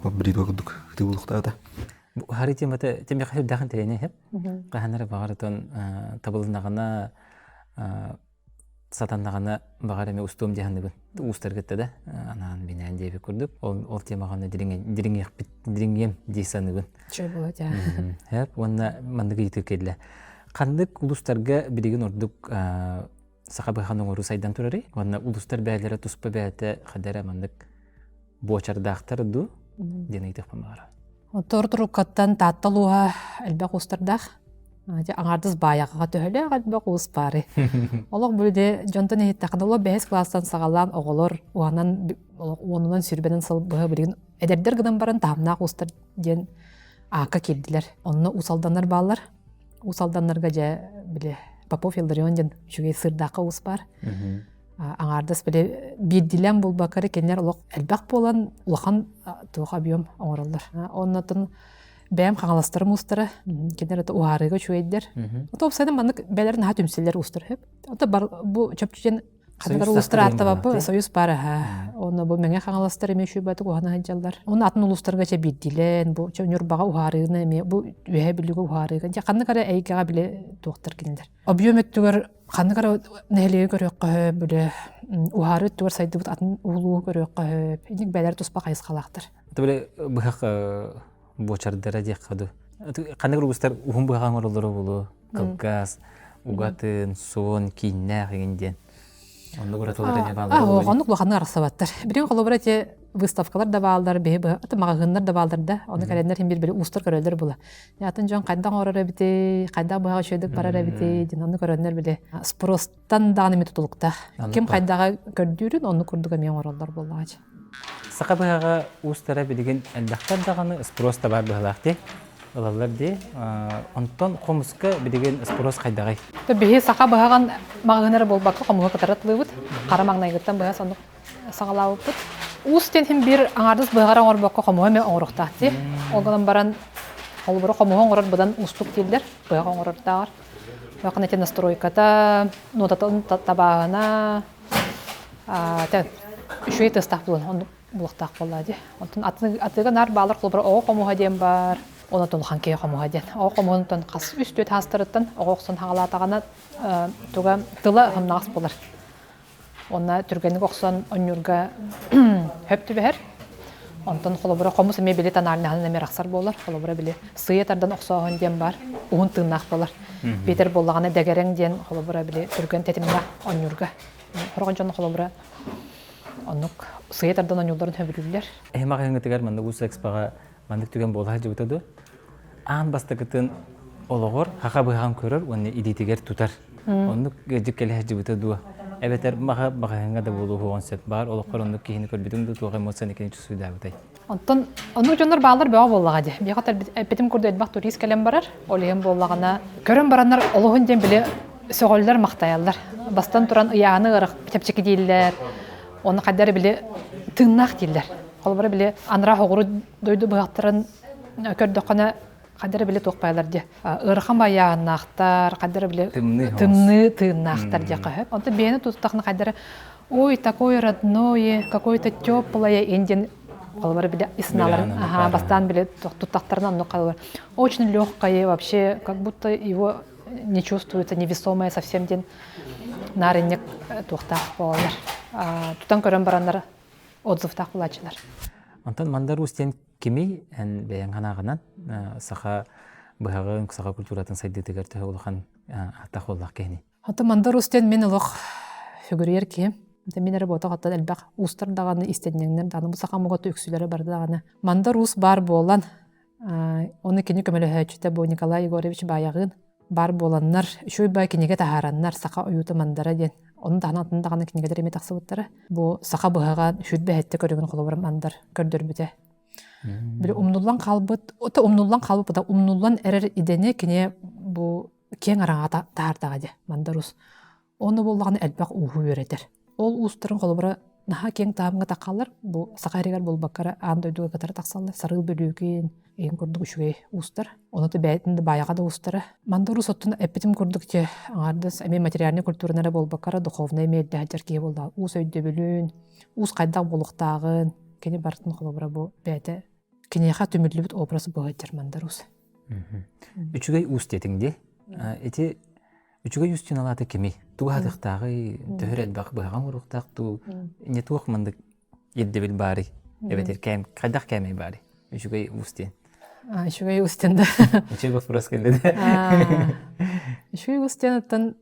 бритва курдук кытыбылыктаата. Хари темата темеха сүрдээхин тэрэне хеп. Каханара багаратон табылынагына сатаннаҕына баҕар эмэ устуом дьаһаныбын уустаргытта да анаан минээн диэби курдук ол ол темаҕаны дириҥиэхпит дириҥиэм дии саныыбын Чой була Хэп уонна маннык ыйытыы кэллэ ханнык улуустарга билигин ордук саха быһаҕын оҥоруу сайдан турарый уонна улуустар бэйэлэрэ туспа бэйэтэ хадара маннык буочардаахтар дуу диэн ыйытыахпын баҕара Тор туруккаттан Таатта улууһа элбэх уустардаах. Аҥаардас баайаҕаҕа төһөлөөх элбэх уус баары. Олох бүлде дьонтон иһиттэххинэ олох бэһис кылаастан саҕалаан оҕолор уонан уонунан сүүрбэнэн сыл быһа билигин эдэрдэр гынан баран таһымнаах уустар диэн аакка киирдилэр. Онно уус алданнар бааллар. Уус алданнарга дьэ били Попов Илларион диэн үчүгэй сыырдаахха уус баар. Аҥаардас били биирдиилээн булбакка эрэ кинилэр олох элбэх буолан улахан туох объем оҥороллор. Оннотон бэйэм хаҥаластарым уустара кинилэр это уһаарыыга үчүгэйдэр. Ото уопсайынан маннык бэлэр наһаа түмсэллэр уустар хөп. Ото бу чопчу Ханнык улуустар ааттабаппы союз баар аха. Онно бу Мэҥэ Хаҥаластар эмиэ үчүгэй уһана сылдьаллар. Онно атын улуустарга чэ биирдиилээн бу чэ Ньурбаҕа уһаарыыны эмиэ бу Үөһээ Бүлүүгэ уһаарыыга дьэ ханнык эрэ эйгэҕэ били туохтар кинилэр. Объем өттүгэр ханнык эрэ нэһилиэги көрүөххэ сөп, били уһаарыы өттүгэр сайдыбыт атын улууһу көрүөххэ сөп. Инник бэйэлэрэ туспа хайысхалаахтар. Это били быһах буочардара диэххэ дуу. Ханнык улуустар уһун быһаҕа оҥороллоро буолуо? Кылгас, угатын, суон, кииннээх игин диэн. Оннук уратылар эмиэ бааллар. Оннук улаханнык арахсыбаттар. Билигин холобура эти выставкалар да бааллар, биһи маҕаһыыннар да бааллар да. Ону кэлэннэр хин бир уустар көрөллөр була. Атын дьон хайдах оҥорор эбитий, хайдах быһаҕа үчүгэйдик барар эбитий диэн ону көрөннөр били спростан даҕаны эмиэ тутулуктаах. Ким хайдаҕа көрдүүрүн оннук курдук эмиэ оҥороллор буоллаҕа. Саха быһаҕа уустара билигин элбэхтэр даҕаны спрос да баар быһалаах дии ылаллар дии. Онтон хомуска билигин спрос хайдаҕый? Биһи саха быһаҕын маҕаһыын эрэ буолбакка хомуһу кытары атылыыбыт. Хара маҥнайгыттан быһа соннук саҕалаабыппыт. Уус диэн иһин биир аҥаардас быһаҕар оҥорбокко хомуһу эмиэ оҥоруохтаах дии. Ол гынан баран холобура хомуһу оҥорор быдан уустук дииллэр быһах оҥорордооҕор. Быһахын ити настройката, нотатын табааһына, үчүгэй тыастаах буолан оннук булуохтаах буоллаа дии. Онтон атыыга наар баалар холобура оҕо хомуһа диэн баар, онон улахан киһи хомуһа диэн. Оҕо хомуһунтан хас үс түөрт хаастарыттан оҕо охсон хаҕалаатаҕына туга тыла ымнаҕас буолар. Уонна түргэнник охсон онньуурга хөп түбэһэр. Онтон холобура хомус эмиэ били тональнаһынан эмиэ арахсар буолар. Холобура били сыыйа тардан охсооһун диэн баар, уһун тыыннаах буолар. Биитэр буоллаҕына дэгэрэҥ диэн холобура били түргэн тэтимнээх онньуурга. Сороҕун дьон холобура. Оннук сыйа тардан оонньуулларын сөбүлүүллэр. Эһи маҕаһыыҥҥытыгар маннык уус экспоҕа маннык түгэн буола сылдьыбыта дуо? Аан бастакытын олоҕор хаха быһаҕын көрөр уонна илиитигэр тутар. Оннук ыалдьыт кэлэ сылдьыбыта дуо? Эбэтэр маҕа маҕаһыыҥҥа да буолуоҕун сөп. Баар олоххор оннук киһини көрбүтүҥ дуу, туох эмоцияны кини чувствуйдаабытай? Онтон оннук дьоннор бааллар бөҕө буоллаҕа дии. Биһиэхэ эппитим курдук элбэх турист кэлэн барар. Ол иһин буоллаҕына көрөн бараннар олуһун диэн били сөҕөллөр, махтайаллар. Бастан туран ыйааны ыарах чэпчэки дииллэр. Оны хайдары били тыыннаах дииллэр. Холобура били анараа хоҕуру дойду быһахтарын көрдөххүнэ хайдары били туох байалар дии. Ыарахан байааннаахтар, хайдары били тымныы тыыннаахтар диэххэ сөп. Онтон бэйэни туттахына хайдары ой, такое родное, какое-то теплое индин холобура били исналарын ага, бастаан били туттахтарына оннук халалар. Очень легкое вообще, как будто его не чувствуется, невесомое совсем диэн нарынньык туохтаах буолаллар. Тутан көрөн бараннар отзывтаах булааччылар. Онтон Мандар Уус диэн кимий эн бэйэҥ санааҕынан саха быһаҕын, саха культуратын сайдыытыгар төһө улахан ааттаах буоллах киһини? Хата Мандар Уус диэн мин олох сүгүрүйэр киһим. Мин эрэ буотах оттон элбэх уустар даҕаны, истэнньэҥнэр даҕаны, бу саха омуга үксүлэрэ бары даҕаны. Мандар Уус баар буолан, ону кини көмөлөһөөччүтэ бу Николай Егорович Баайаҕыын баар буоланнар, үчүгэй баай кинигэ таһаараннар, Саха ойуута Мандара диэн. Ону даҕаны атын даҕаны кинигэлэр эмиэ тахсыбыттара. Бу саха быһаҕа 27 көрүҥүн холобура Мандар көрдөрбүтэ. Били умнуллан хаалбыт, ото умнуллан хаалбыт, умнуллан эрэр идэни кини бу киэҥ араҥаҕа таһаардаҕа дии Мандар Уус. Ону буоллаҕына элбэх ууһу үөрэтэр. Ол уустарын холобура наһаа киэҥ таһымҥа таххаллар. Бу саха эригэр буолбакка эрэ аан дойдуга кытары тахсаллар. Сарыыл Бүлүүкүн иһин курдук үчүгэй уустар. Ону да бэйэтин да баайаҕа да уустара. Мандар Уус оттон эппитим курдук дьэ аҥаардас эмиэ материальнай культураны эрэ буолбакка эрэ духовнай эмиэ эрдэ сылдьар киһи буоллаҕа. Уус өйдөбүлүн, уус хайдах буолуохтааҕын кини барытын холобура бу бэйэтэ киниэхэ түмүллүбүт образ быһыытыр Мандар Уус. Үчүгэй уус диэтиҥ дии. Ити үчүгэй уус диэн алаата кимий? Тугу аһатыахтааҕый? Төһөр элбэх быһаҕаҥ уруохтаах дуу? Не туох маннык ирдэбил баарый? Эбэтэр кээм хайдах кээмэй баарый? Үчүгэй уус диэн. Үчүгэй уус диэн да. Үчүгэй вопрос кэллэ да. Үчүгэй уус диэн оттон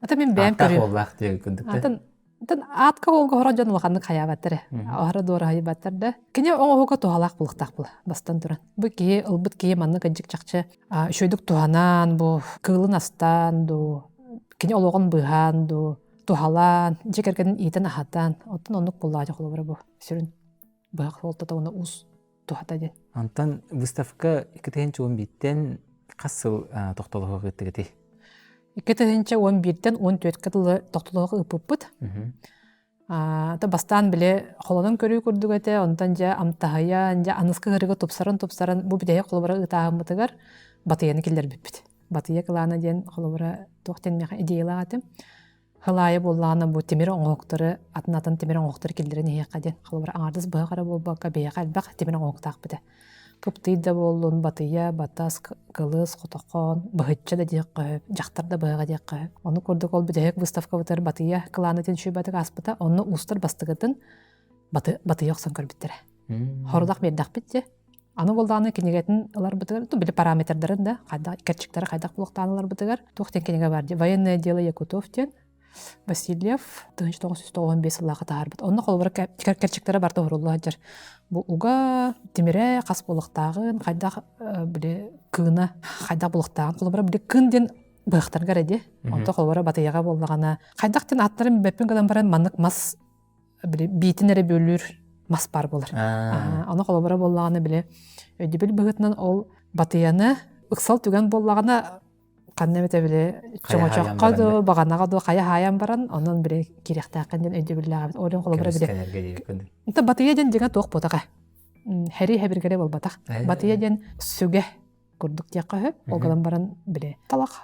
ата мин бэйэм көрүм. Ааттаах диэн курдук да. Атын Оттон аатка уолга хоро дьон улаханнык хайаабаттар ээ. Аһара дуораһыйбаттар да. Кини оҥоһуга туһалаах булуктаах була бастан туран. Бу киһи ылбыт киһи маннык ынчык чахчы үчүгэйдик туһанан бу кыылын астаан дуу, кини олоҕун быыһаан дуу, туһалаан, дьиэ кэргэнин иитэн аһатан, оттон оннук буллаачы холобура бу сүрүн быһах суолтата уонна уус туһата диэн. Онтон выставка 2011-тэн хас сыл тохтолоһуох ыыттыгытый? 2011-тэн 14-кэ дылы тохтолоһуох ыыппыппыт. Та бастаан били холонон көрүү курдук этэ, онтон дьэ амтаһыйан, дьэ аныскы ыарыыга тупсаран-тупсаран бу бүтэһик холобура ыытааһыммытыгар батыйаны киллэрбиппит. Батыйа кылаана диэн холобура туох диэн миэхэ идеялаах этим. Хылаайы буоллаҕына бу тимир оҥоһуктары атын-атын тимир оҥоһуктары киллэрэн иһиэххэ диэн. Холобура аҥаардас быһах эрэ буолбакка биһиэхэ элбэх тимир оҥоһуктаахпыт ээ. Кыптый да буоллун, батыйа, батас, кылыс, хотохон, быһычча да диэххэ сөп, дьахтар да быһаҕа диэххэ сөп. Ону курдук ол бүтэһик выставкабытыгар батыйа кылаана диэн үчүгэйбатык ааспыта. Онно уустар бастыгытын батыйа охсон көрбүттэрэ. Хорудах биэрдэхпит дии. Аны буоллаҕына кинигэтин ыларбытыгар, ну, били параметрдарын да, хайдах кэрчиктэрэ хайдах булуохтаан ыларбытыгар, туох диэн кинигэ бар дии, «Военное дело Якутов» диэн Васильев 1995 сыллаахха таһаарбыт. Онно холобура кэрчиктэрэ барыта уһурулла сылдьар. Бу уга, тимирэ хас буолуохтааҕын, хайдах били кыына хайдах буолуохтааҕын. Холобура били кын диэн быһахтарга эрэ дии. Онто холобура батыйаҕа буоллаҕына хайдах диэн ааттарын бэппин гынан баран маннык мас били биитин эрэ бүөлүүр мас баар буолар. Ону холобура буоллаҕына били өйдөбүл быһыытынан ол батыйаны ыксал түгэн буоллаҕына ханна эмитэ били чоҥочоххо дуу баҕанаҕа дуу хайа хаайан баран онон били киириэхтээххин диэн өйдөбүллээх эбит. Ол холобура били батыйа диэн дьиҥэ туох буотаҕа. Хэри хэбиргэлэ буолбатах. Батыйа диэн сүгэ курдук диэххэ сөп. Ол гынан баран били талах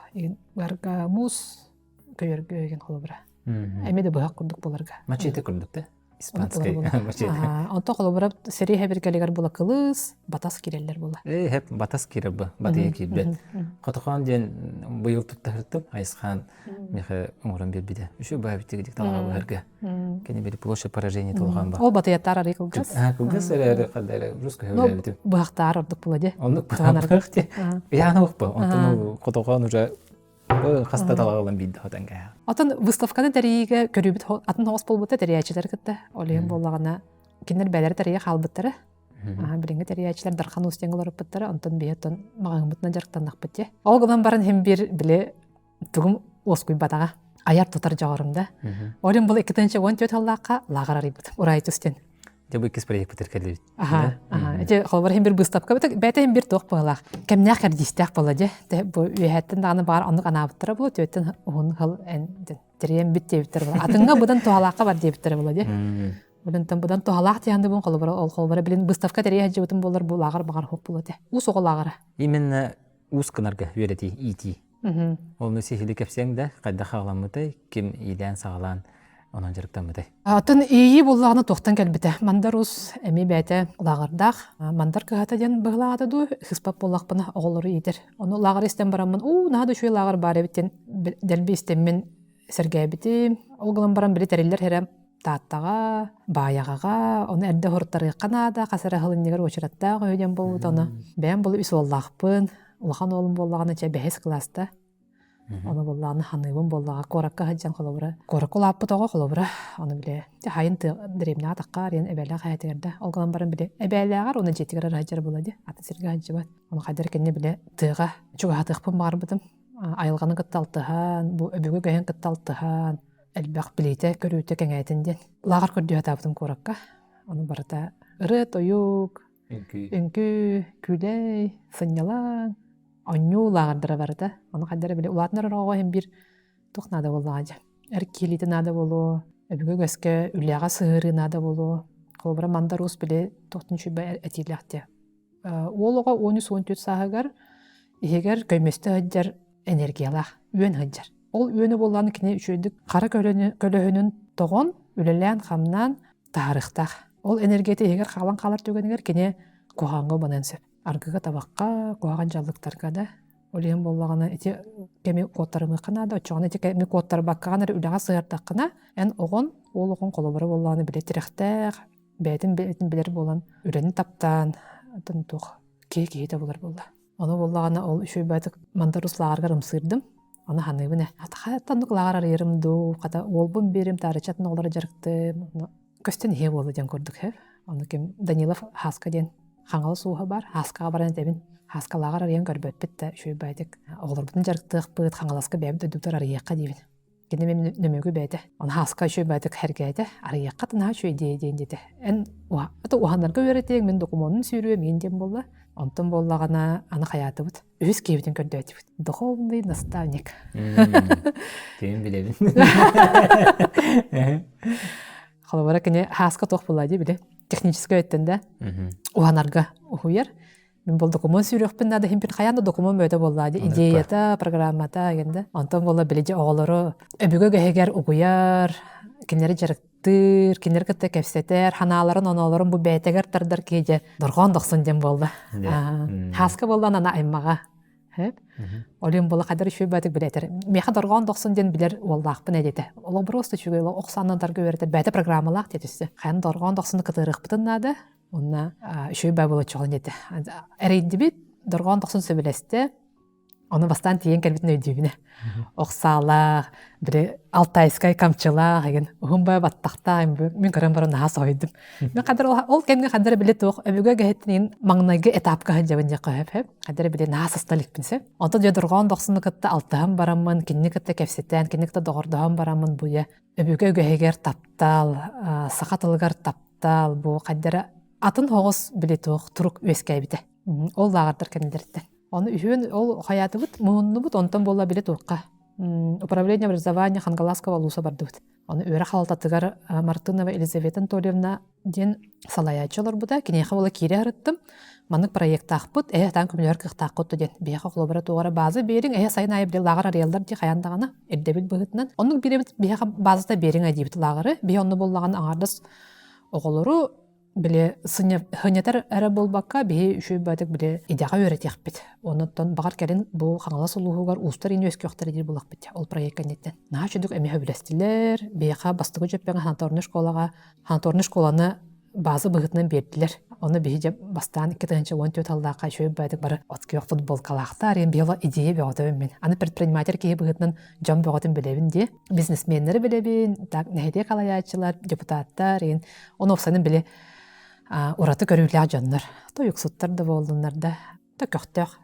барга муус көйөргө деген холобура. Эмиэ да быһах курдук буоларга. Мачете курдук да? Испанскай мачете. Онто холобура сэрии хэбиргэлигэр була кылыс, батас киирэллэр була. Ээ, хэп батас киирэр бу, батыйа киирбэт. Хотохон диэн быйыл туттаһыртым, Айысхан миэхэ оҥорон биэрбитэ. Үчүгэй баайбыт талаҕа быһарга. Кини били площадь поражения толған ба. Ол батыйаттаар арый кылгас. Кылгас эрээри хадары русский хөбүлээбитим. Быһахтаар ордук була дии. Оннук быһахтаах дии. Яаны бу. Онтон хотохон уже. Хаста талаҕылан биирдэ хотон кэһэ. Отон выставканы тэрийиигэ көрүүбүт атын хоҕус буолбута тэрийээччилэр кытта. Ол иһин буоллаҕына кинилэр бэйэлэрэ тэрийэ хаалбыттара. Билиҥҥи тэрийээччилэр Дархан Уус диэн олоруппуттара, онтон биһи оттон маҕаһыыммытынан дьарыктаннахпыт дии. Ол гынан баран иһин биир били тугум уоскуйбатаҕа. Айар тутар дьоҕурум да. Ол иһин бұл 2014 сыллаахха лааҕыр арыйбытым. Урай түстен. Дьэ бу иккис проекпытыр кэллибит. Аха, аха. Ити холобур иһин бир быыстапка бэйэтэ иһин бир туох быһалаах. Кэмнээх кэрдиистээх буолла дьэ. Бу үөһэттэн даҕаны баар оннук анаабыттара буолуо, түөттэн уһун хыл эн тэрийэн бит диэбиттэр буолла. Атыҥҥа быдан туһалаахха бар диэбиттэрэ буолла дьэ. Быдан быдан туһалаах диэханды холобура ол холобура билин выставка тэрийэ сылдьыбытым буоллар бу лааҕыр баҕар хук буолуо этэ. Уус оҕо лааҕыра. Именно уус гынарга үөрэтии, иитии. Онну сиһили кэпсиэҥ да, хайдах хаҕаламмытай, ким иилээн-саҕалаан онон дьарыктаммытай? Атын иэйии буоллаҕына туохтан кэлбитэ. Мандар Уус эмиэ бэйэтэ лааҕырдаах. Мандар кыһата диэн быһылаата дуу, сыспат буоллахпына оҕолору иитэр. Ону лааҕыр истэн бараммын, уу, наһаа да үчүгэй лааҕыр баар эбит диэн дэлби истэммин сэргээбитим. Ол гынан баран били тэриллэр эрэ Тааттаҕа, Баайаҕаҕа, ону эрдэ уһуруттарыахха наада, хас эрэ сыл иннигэр уочараттаах үһү диэн буолбут ону. Бэйэм булу үс уоллаахпын, улахан уолум буоллаҕына чэ бэһис кылааста. Ону буоллаҕына ханыыбын буоллаҕа куоракка сылдьан холобура куоракка улааппыт оҕо холобура ону били хайын дэриэбинэҕэ таххаар диэн эбээлээх эһээтигэр да ол гынан баран били эбээлээҕэр уонна дьиэтигэр эрэ сылдьар буолла дии атын сиргэ сылдьыбат ону хайдах кэннэ били тыаҕа чугаһатыахпын баҕарбытым айылҕаны кытта алтыһан бу өбүгэ үгэһин кытта алтыһан элбэх билиитэ-көрүүтэ кэҥээтин диэн лааҕыр көрдүү сатаабытым куоракка. Ону барыта ырыа-тойук, үҥкүү, күлэй, сынньалаҥ, оонньуу лааҕырдара барыта. Ону хайдах эрэ били улаатынар оҕоҕо иһин биир туох наада буоллаҕа дьэ. Эр киһилиитэ наада буолуо, өбүгэ үгэскэ үлэҕэ сыһыарыы наада буолуо. Холобура Мандар Уус били туохтун үчүгэй этиилээх диэ. Уол оҕо 13-14 сааһыгар иһигэр көмөстө сылдьар энергиялаах, үөн сылдьар. Ол үөнү буоллаҕына кини үчүгэйдик хара көлөһүнүн тоҕон, үлэлээн-хамнаан таһаарыахтаах. Ол энергията иһигэр хаалан хаалар түгэнигэр кини куһаҕаҥҥа убаныан сөп. Аргыга табахха, куһаҕан дьаллыктарга да. Ол иһин буоллаҕына ити кэми куоттарымыахха наада. Оччоҕуна ити кэми куоттарбаккаҕын эрэ үлэҕэ сыһыардаххына, эн оҕон, уол оҕон холобура буоллаҕына бile тирэхтээх, бэйэтин бэйэтин билэр буолан, үлэни таптаан, атын туох киһи киһитэ булар буолла. Ону буоллаҕына ол үчүгэй баҕайытык Мандарус лааҕырыгар ымсыырдым. Ону саныыбын ээ. Хата оннук лааҕыр арыйарым дуу, хата уолбун биэрим, таарыччы атын оҕолору дьарыктыым. Ону көстөн иһиэ буолла диэн курдук һэ. Ону ким Данилов Һааска диэн Хаҥалас ууһа баар. Һааскаҕа баран этэбин. Һааска лааҕыр арыйан көрбөппүт да үчүгэй баҕайытык оҕолорбутун дьарыктыахпыт, Хаҥаласка бэйэбит дойдубутугар арыйыахха диибин. Кини мин нөмүгү бэйэтэ. Аны Һааска үчүгэй баҕайытык сэргээтэ, арыйыахха наһаа үчүгэй идея диэн диэтэ. Эн уһанарга үөрэтиэҥ, мин докумуонун сүүрүөм иин диэн буолла. Онтон буоллаҕына аны хайаатыбыт. Үһүс киһибитин көрдөөтүбүт. Духовный наставник. Кимин билэбин. Холобура кини Һааска туох буолла дии били техническэй өттүн да уһанарга уһуйар. Мин бол докумуон сүүрүөхпүн наада иһин хайаан да докумуон бөтө буоллаа дии идеята, программата диэн да. Онтон буолла били дьэ оҕолору өбүгэ үгэһигэр угуйар, кинилэри дьарыктыыр, кинилэри кытта кэпсэтэр, ханааларын, оноолорун бу бэйэтигэр тардар киһи дьэ дорҕоон дохсун диэн буолла. Хааска буолла ана аймаҕа. Ол иһин буолла хайдар үчүгэй баатык билэтэр. Миэхэ дорҕоон дохсун диэн билэр уоллаахпын эдиэтэ. Олох просто үчүгэй ох санадарга үөрэтэр бэйэтэ программалаах диэтүстэ. Хайан дорҕоон дохсуну кытыарыахпытын наада. Онно үчүгэй баа буолаччы диэтэ. Эрэйдибит, дорҕоон тохсун сөбүлэстэ. Ону бастаан тиийэн кэлбитин өйдүүбүнэ. Ох саалаах, били алтайскай камчылаах эгин уһун баа баттахтаах мин көрөн баран наһаа соһуйдум. Мен хадыр ол кэмҥэ хадыр били туох өбүгэ гэһиттин маҥнайгы этапка сылдьабын диэххэ сөп сөп. Хадыр били наһаа сыста иликпин сөп. Онтон дьэ дорҕоон дохсуну кытта алтыһан бараммын, кинини кытта кэпсэтэн, кинини кытта доҕордоһон бараммын буйа өбүгэ үгэһигэр таптал, саха тылыгар таптал бу хайдара атын хоҕус били туох турук үөскээбитэ. Ол лааҕырдар кэннилэриттэн. Ону үһүөн ол хайаатыбыт, муһуннубут, онтон буолла били туохха. Управление образования Хангаласского улууса бардыбыт. Ону үөрэх халалтатыгар Мартынова Елизавета Анатольевна диэн салайааччы олорбута. Киниэхэ буола киирэ сырыттым. Маннык проектаахпыт, эһэ таан көмөлөһөр кыахтааххыт диэн. Биһиэхэ холобура туоҕара база биэриҥ, эһэ сайын аайы били лааҕыр арыйаллар дии хайаан даҕаны ирдэбил быһыытынан. Оннук биэрэбит биһиэхэ базата биэриҥ диибит лааҕыры. Биһи онно буоллаҕына аҥаардас оҕолору били сынньатар эрэ буолбакка, биһи үчүгэй баҕайытык били идэҕэ үөрэтиэхпит. Оннуттан баҕар кэлин бу Хаҥалас улууһугар уустар иин үөскүөхтэрэ диир буоллахпыт. Ол проект кэнниттэн. Наһаа үчүгдүк эмиэ сөбүлэстилэр. Биһиэхэ бастакы дьөппөҥө санаторнай школаҕа санаторнай школаны база быһыытынан биэрдилэр. Ону биһи дьэ бастаан 2014 сыллаахха үчүгэй баайдык бары от күөх футболкалаахтар, иэн биһи идея бөҕөтөбүн мин. Аны предприниматель киһи быһыытынан дьон бөҕөтүн билэбин дии. Бизнесменнэри билэбин, так нэһилиэк халайааччылар, депутаттар, иэн ону уопсайынан били ураты көрүүлээх дьоннор. Тойуксуттар да буоллуннар да, да көхтөөх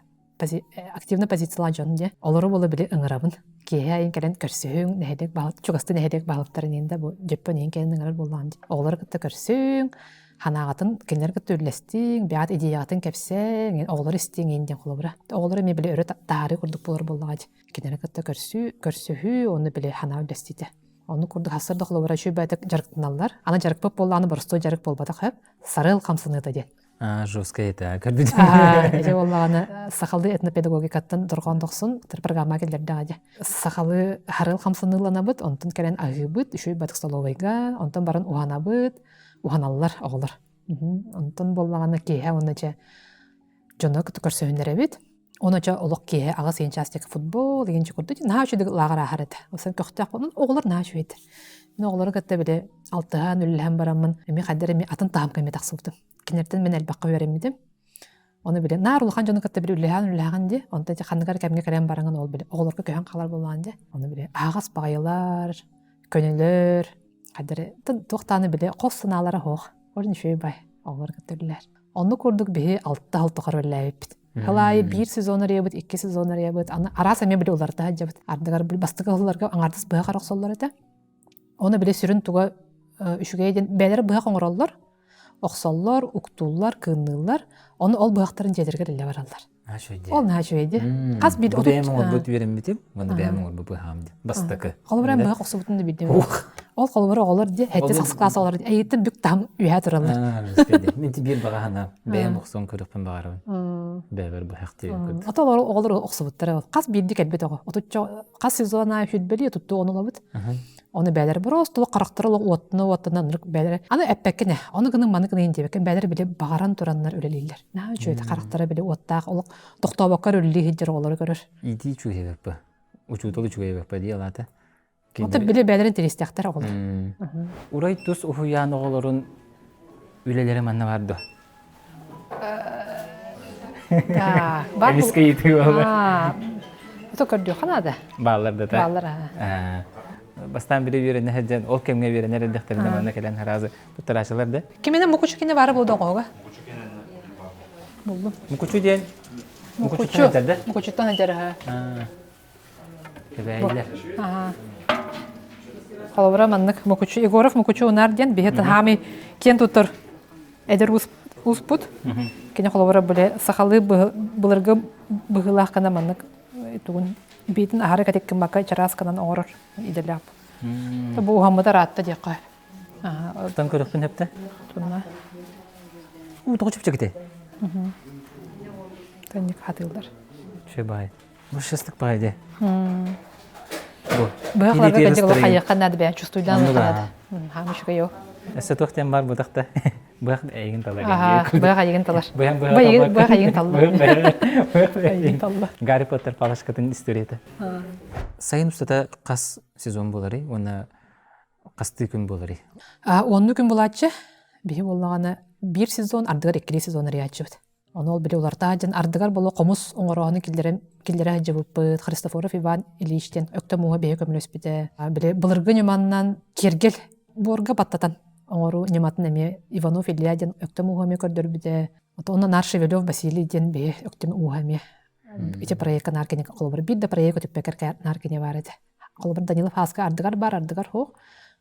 активно позициялаах дьон дьэ. Олору буола били ыҥырабын. Киэһэ айын кэлэн көрсүһүҥ, нэһилиэк баһылык, чугасты нэһилиэк баһылыктарын иһин да бу дьөппөн иһин кэлэн ыҥырар буоллаҕым дии. Оҕолору кытта көрсүҥ, ханаҕатын кинилэр кытта үллэстиҥ, бэйэҕит идеяҕытын кэпсээҥ, оҕолор истиҥ иһин диэн холобура. Оҕолор эмиэ били өрө таһаарыы курдук буолар буоллаҕа дии. Кинилэри кытта көрсүү, көрсүһүү, уонна били санаа үллэстиитэ. Оннук курдук сарсыарда холобура үчүгэй бэйэтик дьарыктаналлар. Аны дьарыкпыт буоллаҕына боростуой дьарык буолбатах сөп. Сарыал хамсаныыта диэн. Жесткая это көрбүт. Ити буоллаҕына сахалыы этнопедагогикаттан дорҕоон дохсун программа киллэрдэҕэ дии. Сахалыы харыл хамсаныыланабыт, онтон кэлэн аһыыбыт, үчүгэй батык столовойга, онтон баран уһанабыт, уһаналлар оҕолор. Онтон буоллаҕына киэһэ уонна дьэ дьону кытта көрсөһүннэрэбит. Ону дьэ олох киэһэ аҕыс иэн чаас футбол деген курдук наһаа үчүгэй лааҕыр ааһар этэ. Осон көхтөөх буолан оҕолор наһаа үчүгэй этэ. Мин оҕолору кытта били алтыһан, үллэһэн бараммын эмиэ хайдах эмиэ атын таһымка эмиэ тахсыбытым. Кинилэртэн мин элбэххэ үөрэммитим. Ону били наар улахан дьону кытта били үллэһэн үллэһэҕин дии. Онтон ити ханнык эрэ кэмҥэ кэлэн бараҥын ол били оҕолорго көһөн хаалар буоллаҕын дии. Ону били аһаҕас баҕайылар, көнөлөр, хайдах эрэ туох даҕаны били хос санаалара суох. Ол үчүгэй бай оҕолор кытта үллэһэр. Оннук курдук биһи алта сыл тухары үллээбиппит. Сыл аайы биир сезон арыйабыт, икки сезон арыйабыт. Аны араас эмиэ били уларыта сылдьабыт. Ардыгар бастакы сылларга аҥаардас быһах охсоллор этэ. Ону били сүрүн туга үчүгэй диэн бэйэлэрэ быһах оҥороллор, охсоллор, уктууллар, кыынныыллар. Ону ол быһахтарын дьиэлэригэр илдьэ бараллар. Ол наһаа үчүгэй дии. Хас биир Бу бэйэм оҥорбут үөрэммитим, уонна бэйэм оҥорбут быһаам дии. Бастакы. Холобура быһах охсубутун да билдим. Ол холобура оҕолор дии, хэттэ сахсы класс оҕолор дии, эйиттэн бүк таһым үөһэ тураллар. Мин биир баҕа санаам, бэйэм охсон көрүөхпүн баҕарабын. Бэйэбэр быһах диэн Ото оҕолор охсубуттара. Хас биирдии кэлбит оҕо. Отучча хас сезон аайы сүрбэлии туттуу ону ылабыт. Ону бээлэр бороостулук харахтара олох уоттана уоттана ынырык бээлэрэ. Аны эппэккин ээ, ону гының маны гыныйын диэбэккин бээлэр били баҕаран тураннар үлэлииллэр. Наһаа үчүгэй харахтара били уоттаах олох тохтообокко үлэлии сылдьар оҕолору көрөр. Иитии үчүгэй эбэппэ. Учуутал үчүгэй эбэппэ дии алаата. Ото били бээлэрин тиристэхтэр оҕолор. Урай тус уһуйаан оҕолорун үлэлэрэ манна бар дуо? Да, бар Эмискэ ыйытыы буолла. Ото көрдүөххэ наада. Бааллар да Бааллар аа. Бастаан били үөрэнэ сылдьан, ол кэмҥэ үөрэнэр эрдэхтэринэ манна кэлэн сразу туттараачылар да. Киминэ Мукучу кине бары буолду оҕоҕо. Буллум. Мукучу диэн Мукучу. Мукучуттан сылдьар аха. Кэбээйилэр. Холобура маннык Мукучу Егоров Мукучу Унар диэн биһи хаамый киэн туттар эдэр ууспут. Кини холобура били сахалыы былыргы быһыылаах гына маннык тугун биитин аһары кэтиккиммакка чараас гынан оҥорор идэлээх. Бу уһаммыта ыраатта диэххэ. Тутан көрөхпүн сөптө. Тунна. Уу тоҕо чэпчэкитэй? Төннүк хатыыллар. Үчүгэй баҕайы. Бу шестик баҕайы дии. Бу. Быһахларга кэлдик хайыахха наада бэйэн чувствуйдаан наада. Хаам үчүгэй Өссө туох диэн бар бутах да быһах эйигин талар. Быһах эйигин талар. Быһах эйигин талла. Эйигин талла. Гарри Поттер палочкатын историята. Сайын устата хас сезон буоларый уонна хастыы күн буоларый? Онну күн булааччы. Биһи буоллаҕына биир сезон, ардыгар иккилии сезон арыйааччыбыт. Ону ол били уларытаа дьэн ардыгар боло хомус оҥороону киллэрэн киллэрэ сылдьыбыппыт. Христофоров Иван Ильич диэн өктө мууһа биһи көмөлөспүтэ. Били былыргы ньыманнан киэргэл буорга баттатан оҥоруу ньыматын эмиэ Иванов Илья диэн өктө мууһа эмиэ көрдөрбүтэ. Онно наар Шевелев Василий диэн биһи өктөм ууһа эмиэ ити проекка наар кини холобур биир да проект көтүппэкэр наар кини баар этэ. Холобур Данилов Ааска ардыгар бар, ардыгар суох.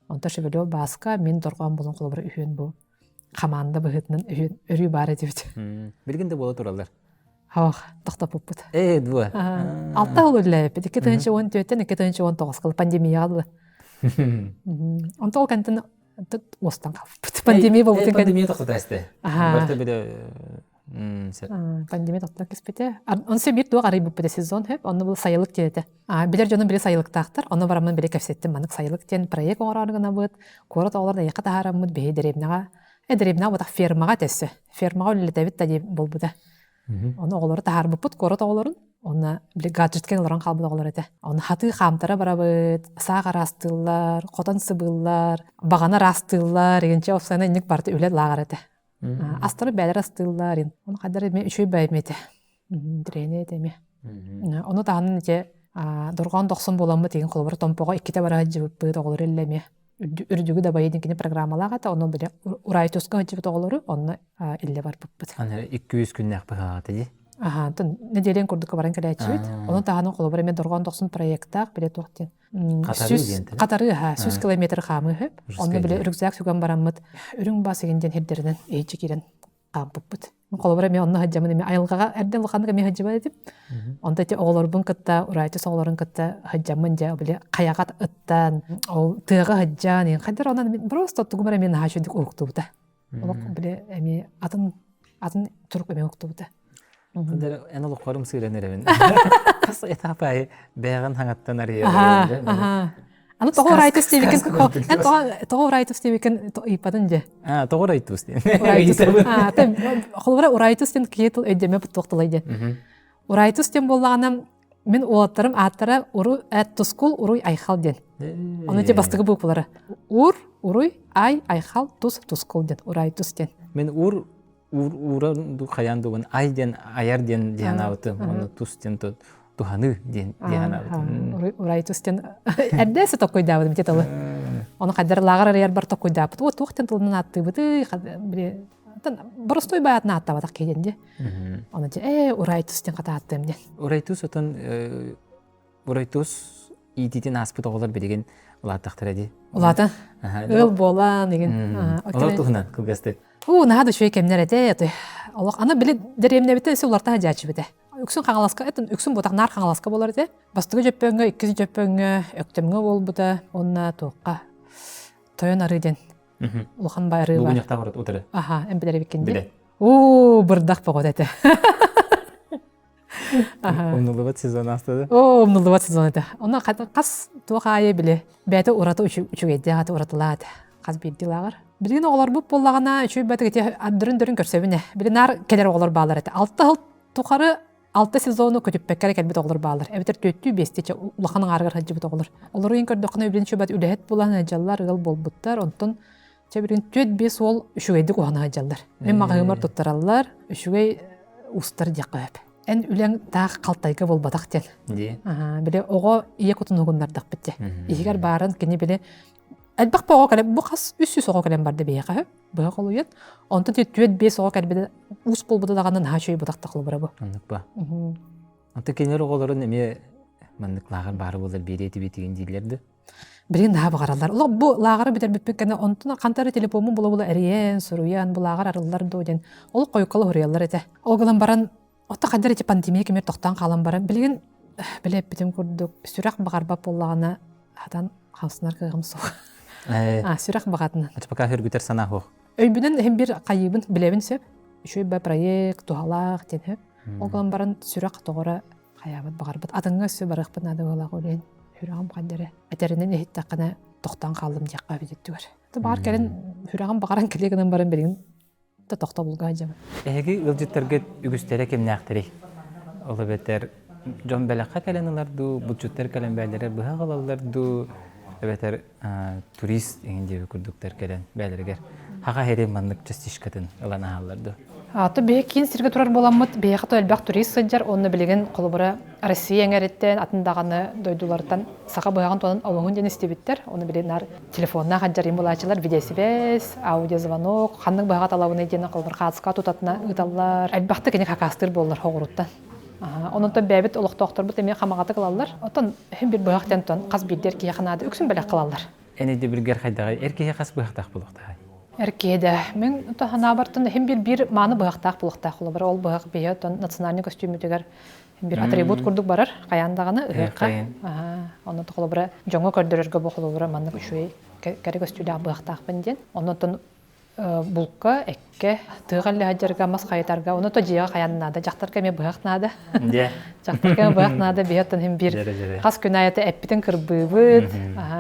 Онто Шевелев Бааска мин дорҕоон булан холобур үһүөн бу хамаанда быһыытынан үһүөн өрүү баар этибит. Билигин да буола тураллар. Ох, тохтоппуппут. Ээ, дуо. Алта сыл үлэлээбиппит. 2014-тэн 2019 пандемияҕа дылы. Онто ол кэнтэн уостан хаалбыппыт. Пандемия буолбутун Пандемия тохтото эсте. Барыта бile Пандемия тохтото киспите. Онсо биир туох арыйбыппыт сезон хөп. Онно бу сайылык диэн Билэр дьонум били сайылыктаахтар. Онно бараммын били кэпсэттим. Маннык сайылык диэн проект оҥороору гынабыт. Куорат оҕолорун эйиэхэ таһаараммыт биһи дэриэбинэҕэ э дэриэбинэҕэ буотах фермаҕа тэссэ. Фермаҕа үлэлэтэбит да диэн буолбута. Ону оҕолору таһаарбыппыт куорат оҕолорун. Онно били гаджетка олорон хаалбыт оҕолор этэ. Онно хатыы хаамтара барабыт, саах араастыыллар, хотон сыбыыллар, баҕана араастыыллар, игинчэ офсайна инник барыта үлэ лааҕыр этэ. Астары бээлэр астыыллар, Ону хайдар эми үчүгэй бэйэм этэ. Тренер этэ эмиэ. Ону таһынан ити дорҕоон дохсун буоламмыт игин холобура Томпоҕо иккитэ бара сылдьыбыппыт оҕолор иллэ эмиэ үрдүгү дабайыы диэн кини программалаах этэ, онно били Урайтуска сылдьыбыт оҕолору онно иллэ барбыппыт. Аны 200 күннээх быһаҕата дии. Аха, онтон нэдиэлэн курдук баран кэлээччибит. Ону таһынан холобура эмиэ дорҕоон дохсун проектаах били туох диэн Хатарыы диэн Хатарыы аха, 100 километр хаамыы үһү. Онно били рюкзак сүгэн бараммыт үрүҥ бас игин диэн сирдэринэн иһиччи киирэн хаампыппыт. Холобура эмиэ онно сылдьаммын эмиэ айылҕаҕа эрдэ улаханнык эмиэ сылдьыбат этим. Онто ити оҕолорбун кытта, Урайтыс оҕолорун кытта сылдьаммын дьэ били хайаҕа ыттан, ол тыаҕа сылдьан, хайдар онон просто тугум эрэ эмиэ наһаа үчүгдүк уһуктубута. Олох били эмиэ атын атын турук эмиэ уһуктубута. Эн олоххорум сыыран эрэбин. Хас этап аайы бэйэҕин хаҥаттан арыйар. Аны тоҕо Урайтус диэбиккин эн тоҕо Урайтус диэбиккин ыйыппатын дьэ. Аа, тоҕо Урайтус диэн. Холобура Урайтус диэн киһи тыл өйдөмө туох тылай диэн. Урайтус диэн буоллаҕына мин уолаттарым ааттара уру тускул уруй айхал диэн. Ону те бастакы буквалара. Ур, уруй, ай, айхал, тус, тускул диэн. Урайтус диэн. Мен ур уура хайаан дугун ай диэн айар диэн диэн аабытым уонна тус диэн туһаныы диэн диэн аабытым урай тус диэн эрдэ се токкуйдаабытым ити тылы ону хайдар лааҕыр арыйарбар токкуйдаабыт о туох диэн тылынан ааттыыбытый били боростуой баайатын ааттаабатах киһи диэн дии ону ээ урай тус диэн хата ааттыам диэн урай тус отон Урайтус иитиитин ааспыт оҕолор билигин улааттахтара дии. Улаатан. Ыал буолан игин. Олор туһунан кылгастык. Уу, наһаа да үчүгэй кэмнэр этэ. Этой. Олох аны били дэриэбинэбиттэн өссө уларта сылдьааччыбыт. Үксүн Хаҥаласка, этин үксүн буотах наар Хаҥаласка буолар этэ. Бастакы Дьөппөҥҥө, иккис Дьөппөҥҥө, Өктөмҥө буолбута, уонна туохха Тойон арыы диэн улахан бай арыы бар. Бугуньахтаах утары. Аха, эн билэр эбиккин дии. Уу, бырдах боҕот этэ. Умнуллубат сезон ааста Оо, умнуллубат сезон этэ. Онно хас туох аайы били бэйэтэ ураты үчүгэйдээх аты уратылаат хас биирдии лааҕыр. Билигин оҕолорбут буоллаҕына үчүгэй бэтик ити ардырын-дөрүн көрсөбүн ээ. Били наар кэлэр оҕолор бааллар этэ. Алта сыл тухары алта сезону көтүппэккэ эрэ кэлбит оҕолор бааллар. Эбэтэр түөртүү биэстии улахан аҥаарыгар сылдьыбыт оҕолор. Олору иһин көрдөххүнэ билин үчүгэй үлэһит буолан сылдьаллар, ыал буолбуттар. Онтон Чэ билигин түөрт-биэс уол үчүгэйдик уһана сылдьаллар. Мин маҕаһыымар туттараллар, үчүгэй устар диэххэ сөп. Эн үлэҥ таах халтайга буолбатах диэн. Дии. Били оҕо ийэ кутун уһугуннардахпыт дии. Иһигэр баарын кини били элбэх оҕо кэлэн бу хас 300 оҕо кэлэн барда биһиэхэ сөп. Быһа холуйан. Онтон түөрт-биэс оҕо кэлбитэ уус буолбута даҕаны наһаа үчүгэй бутахта холобура бу. Оннук ба. Онтон кинилэр оҕолорун эмиэ маннык лааҕыр баара буолар биэриэ этибитигин дииллэр да. Билигин наһаа баҕараллар. Олох бу лааҕыры бүтэрбиппит кэннэ онтон ханта эрэ телефоммун була-була эрийэн, суруйан, бу лааҕыр арыллар дуо диэн олох хойуккала суруйаллар этэ. Ол гынан баран, отто хайдар ити пандемия кэмигэр тохтоон хаалан баран, билигин били эппитим курдук, сүрэх баҕарбат буоллаҕына, хатан хамсанар кыаҕым суох. А, сүрэх баҕатынан. Пока үргүтэр санаа суох. Өйбүнэн иһин бир хайыыбын билэбин сөп. Үчүгэй ба проект, туһалаах диэн сөп. Ол гынан баран сүрэх тоҕоро хайаабыт баҕарбыт атыҥҥа өссө барыахпын наада быһыылаах үлэһин сүрэҕим хайда эрэ этэринэн иһиттэххинэ тохтоон хааллым диэххэ эбит Баҕар кэлин сүрэҕим баҕаран кэлиэ гынан баран билигин да тохтобулга сылдьабын. Эһиги ыалдьыттаргыт үгүстэрэ кимнээхтэрий? Ол эбэтэр дьон бэлэххэ кэлэн ылар дуу, булчуттар кэлэн бэйэлэрэ быһах ылаллар дуу, эбэтэр турист эҥин диэби курдуктар кэлэн бэйэлэригэр хаха иһирин маннык частичкатын ылан аһаллар дуо? Аты биһи киин сиргэ турар буоламмыт, биһиэхэ то элбэх турист сылдьар, уонна билигин холобура Россия эҥэриттэн, атын даҕаны дойдулартан саха быһаҕын туһунан олуһун диэн истибиттэр. Ону билигин наар телефоннаах адьарыйын булааччылар видеосибээс, аудиозвонок, ханнык быһаҕа талабыный диэн холобур хаацка тутатына ыыталлар. Элбэхтик кини хакаастыыр буоллар хоҕуруттан. Онон бэйэбит олохтоохторбут эмиэ хамаҕатык ылаллар. Оттон иһин бир быһах диэн хас биирдии эр киһиэхэ наада үксүн бэлэх ылаллар. Эн өйдөбүлгэр хайдаҕый? Эр киһи хас быһахтаах буолуохтааҕый? Эр киһи да. Мин санаабартан иһин бир биир мааны быһахтаах буолуохтаах холобура ол быһах биһи оттон национальный көстүүмүтүгэр бир атрибут курдук барар хайаан даҕаны ыһыахха. Онон холобура дьоҥҥо көрдөрөргө бу холобура маннык үчүгэй кэрэ көстүүлээх быһахтаахпын диэн. Онон булка, эккэ, тыаҕа иллэһэрдэргэ, мас хайытарга, ону то дьиэҕэ хайан наада, дьахтарга эмиэ быһах наада. Дьахтарга эмиэ быһах наада, биһиэттэн иһин биир хас күн аайы эппитин кырбыыбыт,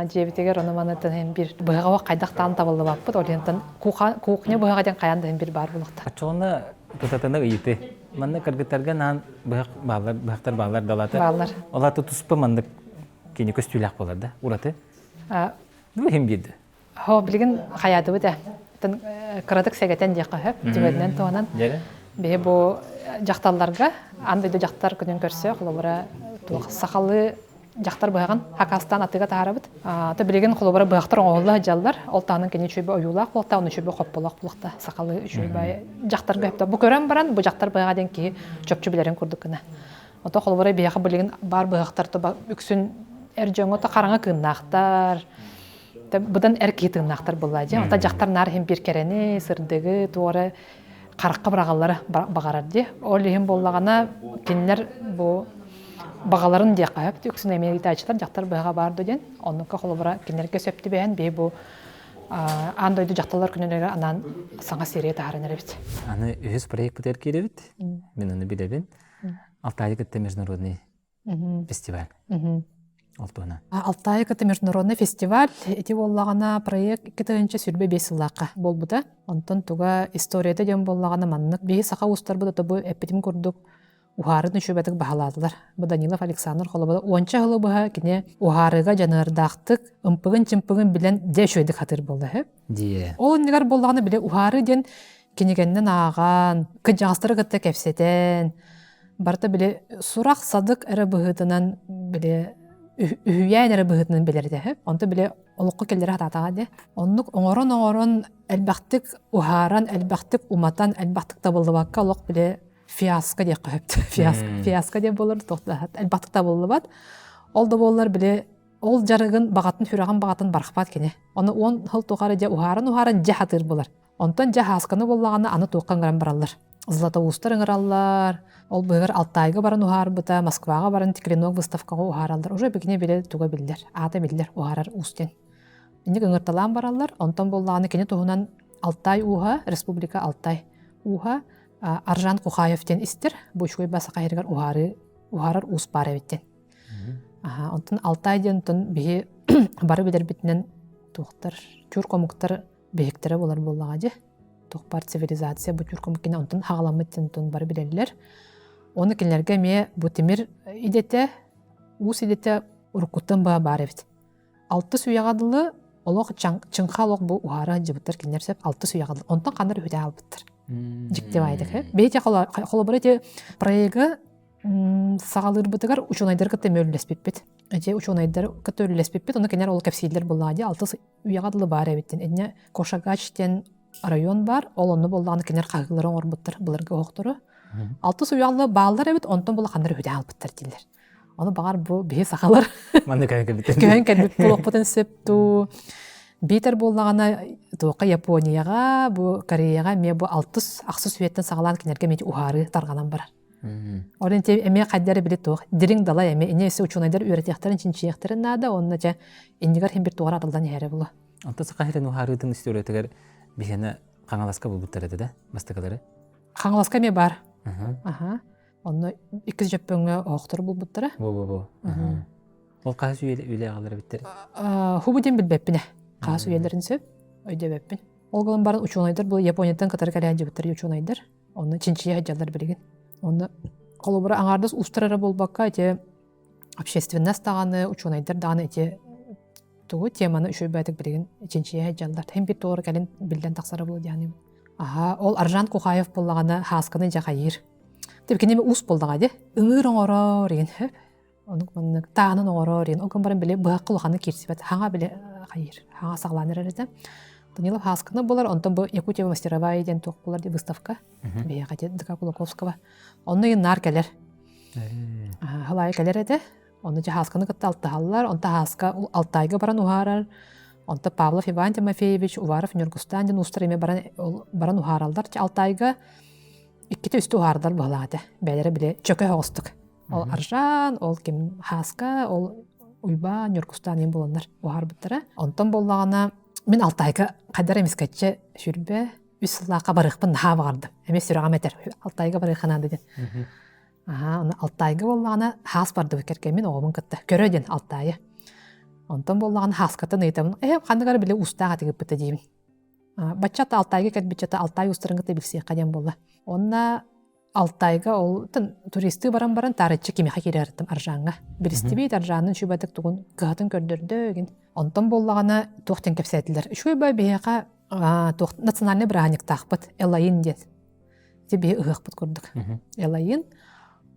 дьиэбитигэр ону манытын иһин биир быһаҕа хайдах таан табыллыбаппыт, ол иһинтэн кухня быһаҕа диэн хайаан да иһин биир баар буолуохтаах. Оччоҕуна тутатына ыйыты. Манна кыргыттарга наан быһах бааллар, быһахтар бааллар далата. Бааллар. Ол аты туспа маннык кини көстүүлээх буолар да, ураты. Бу иһин биирдэ. Хо билигин хайаатыбыт ээ. Кыратык сэгэтэн диэххэ сөп, түгэнинэн туһанан. Биһи бу дьахталларга аан дойду дьахтар күнүн көрсө, холобура туох сахалыы дьахтар быһаҕын хакастаан атыыга таһаарабыт. То билигин холобура быһахтар оҥоһулла сылдьаллар. Ол таһынан кини үчүгэй ойуулаах буолта, ону үчүгэй хопполоох буолта. Сахалыы үчүгэй дьахтарга сөптөөх. Бу көрөн баран, бу дьахтар быһаҕа диэн киһи чопчу билэрин курдук гына. Ото холобура биһиэхэ билигин баар быһахтар то үксүн эр дьоҥҥо то хараҥа кыыннаахтар, быдан эр киһи тыыннаахтар буолла дии. Онто дьахтар наар иһин биир кэрэни, сырдыгы, туора харахха быраҕаллара баҕарар дии. Ол иһин буоллаҕына кинилэр бу баҕаларын диэххэ сөп. Үксүн эмиэ ыытааччылар дьахтар быһаҕа баар дуо диэн. Оннукка холобура кинилэргэ сөп түбэһэн биһи бу аан дойду дьахталлар күнүнүгэр анаан саҥа серия таһааран эрэбит. Аны үһүс проекпытыгар киирэбит. Мин ону билэбин. Алтайы кытта международный фестиваль. Ол туһунан. Алтайы кытта международный фестиваль ити буоллаҕына проект 2025 сыллаахха буолбута. Онтон туга историята диэн буоллаҕына маннык биһи саха уустарбыт ото бу эппитим курдук уһаарын үчүгэйдик баһылаатылар. Бу Данилов Александр холобура уонча сылы быһа кини уһаарыга дьаныардаахтык ымпыгын-чымпыгын билэн дьэ үчүгэйдик хатыыр буолла үһү. Дие. Ол иннигэр буоллаҕына били уһаарыы диэн кинигэннэн ааҕан, кырдьаҕастары кытта кэпсэтэн, барыта били сурах-садык эрэ быһыытынан били үһүйээн эрэ быһыытынан билэр этэ. Онто били олоххо кэллэрэ хатаатаҕа дии. Оннук оҥорон-оҥорон элбэхтик уһааран, элбэхтик уматан, элбэхтик табыллыбакка олох били фиаско диэххэ сөп. Фиаско, фиаско диэн буолар элбэхтик табыллыбат. Ол да буоллар били ол дьарыгын баҕатын сүрэҕин баҕатын барахпат кини. Ону уон сыл тухары дьэ уһааран-уһааран дьэ хатыыр булар. Онтон дьэ Һаасканы буллаҕына аны туохха ыҥыран бараллар. Златоустар ыҥыраллар, ол быыһыгар Алтайга баран уһаарбыта, Москваҕа баран Клинок выставкаҕа уһаараллар. Уже бикини билэ туга биллэр, аата биллэр уһаарар уус диэн. Инник ыҥырталаан бараллар, онтон буоллаҕына кини туһунан Алтай ууһа, Республика Алтай ууһа Аржан Кухаев диэн истэр, бу үчүгэй басаха иһигэр уһаарыы уһаарар уус баар эбит диэн. Аха, онтон Алтай диэн онтон биһи бары билэрбитинэн туохтар, чур комуктар биһиктэрэ буолар буоллаҕа дьэ. Туох баар цивилизация бу тюрк омук онтон хаҕаламмыт онтон бары билэллэр. Оны кинилэргэ эмиэ бу тимир идэтэ, уус идэтэ уруккуттан баа баар эбит. Алтыс үйэҕэ дылы олох чыҥха олох бу уһаара сылдьыбыттар кинилэр сөп алтыс үйэҕэ дылы. Онтон ханна үһүтэ хаалбыттар. Дьикти баайдык. Бэйэтэ холобура ити проегы саҕалыырбытыгар учуонайдары кытта эмиэ үллэспиппит. Эти учуонайдары кытта үллэспиппит, ону кинилэр ол кэпсииллэр буоллаҕа дии алтыс үйэҕэ дылы баар эбиттин. Инньэ Кошагач диэн район баар, ол онно буоллаҕына кинилэр хаһыылары оҥорбуттар былыргы оһохтору. Алтыс үйэҕэ бааллар эбит, онтон була ханнар үһүтэ хаалбыттар дииллэр. Ону баҕар бу биһи сахалар Манна көһөн кэлбит. Көһөн кэлбит буолуохпутун сөп дуу. Биитэр буоллаҕына туохха Японияҕа, бу Кореяҕа эмиэ бу алтыс, ахсыс үйэттэн саҕалаан кинилэргэ эмиэ уһаарыы тарҕанан барар. Ол ити эмиэ хайда эрэ били туох дириҥ далай эмиэ инньэ өссө учуонайдар үөрэтиэхтэрин, чинчийиэхтэрин наада уонна дьэ иннигэр иһин бир туора арыллан иһэрэ буолуо. Онтон Саха сирин уһаарыытын историятыгар биһиэнэ Хаҥаласка булбуттар этэ да бастакылары? Хаҥаласка эмиэ баар. Аха. Онно иккис дьөппөҥҥө оһохтору булбуттара. Бу-бу-бу. Ол хаһыс үйэ үлэ аҕалар эбиттэр? Хубу диэн билбэппин ээ. Хаһыс үйэлэрин сөп өйдөбөппүн. Ол гынан баран учуонайдар бу Японияттан кытары кэлээн дьыбыттар учуонайдар. Онно чинчийэ сылдьаллар билигин. Онно холобура аҥаардас уустар эрэ буолбакка ити общественность даҕаны, учуонайдар даҕаны ити тугу теманы үчүгэйдик билигин чинчийэ сылдьаллар. Һин бир туора кэлин биллэн тахсара буолуо диэханыбын. Аха, ол Аржан Кухаев буоллаҕына Һаасканы дьэ хайыыр. Тип кини уус буоллаҕа дии. Ыҥыыр оҥорор диэн хөп. Онук маннык таанын оҥорор диэн. Ол гынан баран били быһахха улаханнык киирсибэт. Хаҥа били хайыыр. Хаҥа саҕалаан эрэр этэ. Данилов Һаасканы булар, онтон бу Якутия мастеровая диэн туох булар дии выставка. Биһиэхэ ити ДК Кулаковского. Онно иин наар кэлэр. Халаайы кэлэр этэ. Онно дьэ Һаасканы кытта алтыһаллар. Онто Һааска Алтайга баран уһаарар. Онто Павлов Иван Тимофеевич, Уваров Ньургустаан диэн уустар эмиэ баран, баран уһаараллар. Алтайга иккитэ-үстэ уһаардар быһалаах этэ. Бэйэлэрэ били чөкө оҕустук. Ол Аржан, ол ким Һааска, ол Уйбаан, Ньургустаан иин буоланнар уһаарбыттара. Онтон буоллаҕына мин Алтайга хайдар эмискэччи сүрбэ үс сыллаахха барыахпын наһаа баҕардым. Эмиэ сүрэҕим этэр Алтайга барыахха наада диэн. Аһаа, ону Алтайга буоллаҕына хаас бардыбыт кэргэммин оҕобун кытта көрө диэн Алтайы. Онтон буоллаҕына хааскаттан ыйытабын, ээ ханнык эрэ били уустаах этигиппитэ диибин. Баччата Алтайга кэлбиччэтэ Алтай уустарын кытта билсиэххэ диэн буолла. Онно Алтайга ол туристыы баран баран таарыччы кимиэхэ киирэртим Аржаҥҥа. Билистибит Аржаанын үчүгэйдик тугун кыһатын көрдөрдө игин. Онтон буоллаҕына туох диэн кэпсээтилэр. Үчүгэй бай биһиэхэ туох национальный бырааһынньыктаахпыт Элайын диэн. Ити биһи ыһыахпыт курдук. Элайын.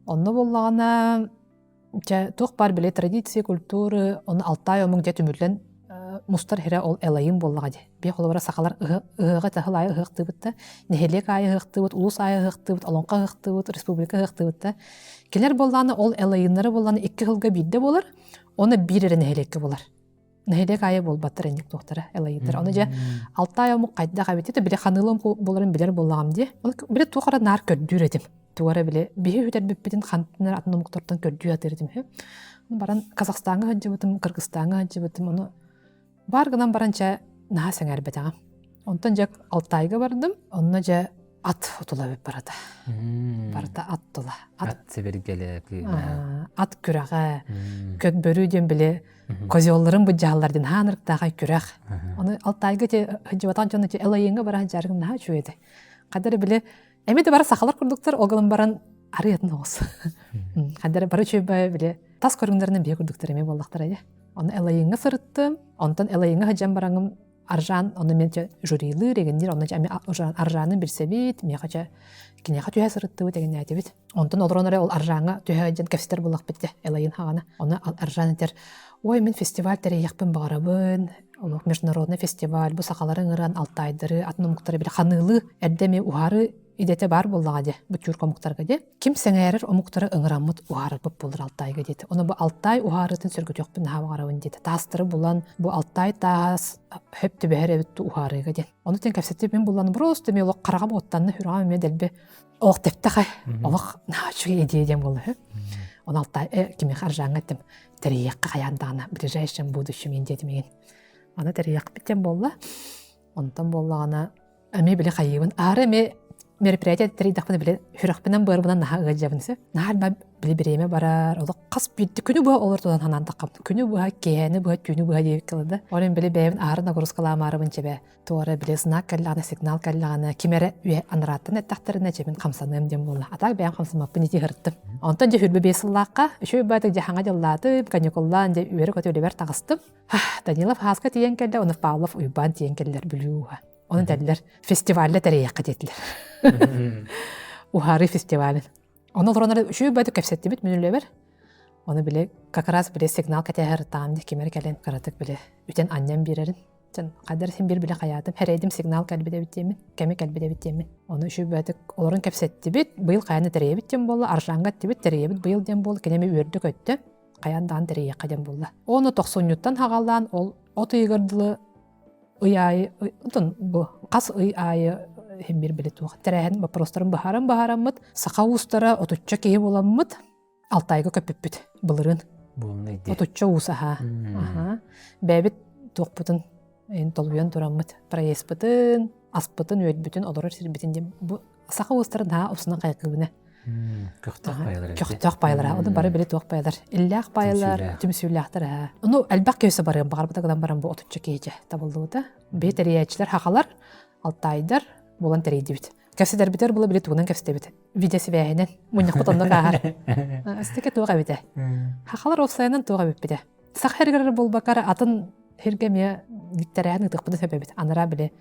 Онно буоллаҕына Дьэ, туох баар били традиции, культуры, ону Алтай омук дьэ түмүллэн мустар сирэ ол Элайым буоллаҕа дии. Биир холобура сахалар ыһыаҕы таһыл аайы ыһыахтыыбыт да, нэһилиэк аайы ыһыахтыыбыт, улуус аайы ыһыахтыыбыт, олоҥхо ыһыахтыыбыт, республика ыһыахтыыбыт да. Кинилэр буоллаҕына ол Элайыннара буоллаҕына икки сылга биирдэ буолар, уонна биир эрэ нэһилиэккэ буолар. Нэһилиэк аайы буолбаттар инник туохтара Элайыттар. Ону дьэ Алтай омук хайдах эбит это били ханыылым буоларын билэр буоллаҕым дии. Ону били туох эрэ наар көрдүүр этим. Туох эрэ били биһи үтэрбиппитин хантан эрэ атын омуктартан көрдүү атыыр этим үһү. Баран Казахстаҥҥа сылдьыбытым, Кыргызстаҥҥа сылдьыбытым. Ону бар гынан баран чэ наһаа сэҥээрбэтэҕим. Онтон дьэ Алтайга бардым. Онно дьэ ат утула эбит барыта. Барыта ат тула. Ат сэбиргэлэ кыына. Ат күрэҕэ. Көк бөрүү диэн били козелларын быдьааллар диэн хаанырыктаахай күрэх. Ону Алтайга те сылдьыбатах дьон ити Элайыҥҥа бара сылдьаргым наһаа үчүгэй этэ. Хадары били эми да бары сахалар курдуктар ол гынан баран арыйатын оҕус. Хадары бары үчүгэй били тас көрүҥнэринэн биэ курдуктар эмиэ буоллахтара дии. Ону Элайыҥҥа сырыттым. Онтон Элайыҥҥа сылдьан бараҥым Аржан ону мен жюрилыыр эгиннир онно эми Аржаны билсэбит миэхэ чэ киниэхэ түһэ сырыттыбыт эгиннээтибит онтон олорон эрэ ол Аржаҥҥа түһэ дьэн кэпсэтэр буоллахпыт дэ Элайын хаҕана ону Аржан этэр ой мин фестиваль тэрийиэхпин баҕарабын олох международный фестиваль бу сахалары ыҥыран алтайдары атын омуктары били ханыылыы эрдэ эми уһаары идэтэ баар буоллаҕа дии бу тюрк омуктарга дии ким сэҥээрэр омуктары ыҥыраммыт уһаарарбыт буолар Алтайга диэтэ. Ону бу Алтай уһаарыытын сөргүтүөхпүн наһаа баҕарабын диэтэ. Таастары булан бу Алтай таас хөп түбэһэр эбит уһаарыыга диэн. Ону тэн кэпсэтип мин буллан просто мен олох хараҕым уоттанна сүрэҕим эмиэ дэлби олох тэптэхэ олох наһаа үчүгэй идея диэн буолла үһү. Ону Алтай кимиэхэ Аржааҥҥа эттим тэрийиэххэ хайаан даҕаны в ближайшем будущем диэтим игин. Аны тэрийиэхпит диэн буолла. Онтон буоллаҕына эмиэ били хайыыбын аара эмиэ мероприятие тэрийдэхпинэ били сүрэхпинэн быарбынан наһаа ыалдьабын сөп наһаа элбэх били бириэмэ барар олох хас биирдии күнү быһа олор тутан санаан таххабын күнү быһа киэһэни быһа түүнү быһа диэбиккэ дылы да ол иһин били бэйэбин аһары нагрузкалаамаарыбын чэбэ туора били знак кэллэҕинэ сигнал кэллэҕинэ ким эрэ үө анарааттан эттэхтэринэ чэбин хамсаныам диэн буолла а так бэйэм хамсаммаппын ити ыһыртым онтон дьэ 25 сыллаахха үчүгэй баатык дьэ хаҥа дьыллаатым каникуллаан дьэ үөрэ-көтө үлэбэр таҕыстым Данилов Хааска тиийэн кэллэ, онно Павлов Уйбаан тиийэн кэллэр Бүлүү ууһа. Ону этэллэр, фестивальда тэрийиэххэ диэтилэр. Уһаарыы фестивалын. Ону олоронор үчүгэй баайдык кэпсэттибит мин үлэбэр. Ону били как раз били сигнал кэтэһэр таам дии кимэр кэлэн кыратык били үтэн анньан биэрэрин. Чын хайдар син бир биле хаятым. Хэрэйдим сигнал кэлбит эбит диэмин, кэми кэлбит эбит диэмин. Ону үчүгэй баайдык олорон кэпсэттибит. Быйыл хайаны тэрийэбит диэн буолла, Аржанга эттибит, тэрийэбит быйыл диэн буолла. Кинеми үөрдү көттө. хайаан даҕаны тэрийиэххэ диэн буолла. Ону тохсунньуттан хаҕалаан ол от ыйыгар дылы ый аайы отон бу хас ый аайы иһин били туох тэрээһин боппуруостарын быһааран быһаараммыт саха уустара отучча киһи буоламмыт Алтайга көппүппүт былырыын. Отучча уус аһаа. Аһаа. Бэйэбит туохпутун толуйан тураммыт проездпытын, аспытын, үөрбүтүн, олорор сирбитин диэн бу саха уустарын наһаа устунан хайгыыбына. Көхтөөх байалар. Көхтөөх байалар. Оны бары били туох байалар. Иллээх байалар, түмсүүлээхтэр аа. Ону элбэх киһи барыан баҕарбыта гынан баран бу отучча киһи табыллыбыта. Бии тэрийээччилэр хахалар, алтайдар буолан тэрийдибит. Кэпсэтэрбитэр була били тугунан кэпсэтэбит. Видеосибээһинэн. Мунньахпыт онно кааһар. Астыка туох эбитэ. Хахалар офсайынан туох эбиппитэ. Саха эргэрэр буолбакара атын сиргэ эмиэ бүттэрээһин ытыахпытын сөп эбит. Анараа били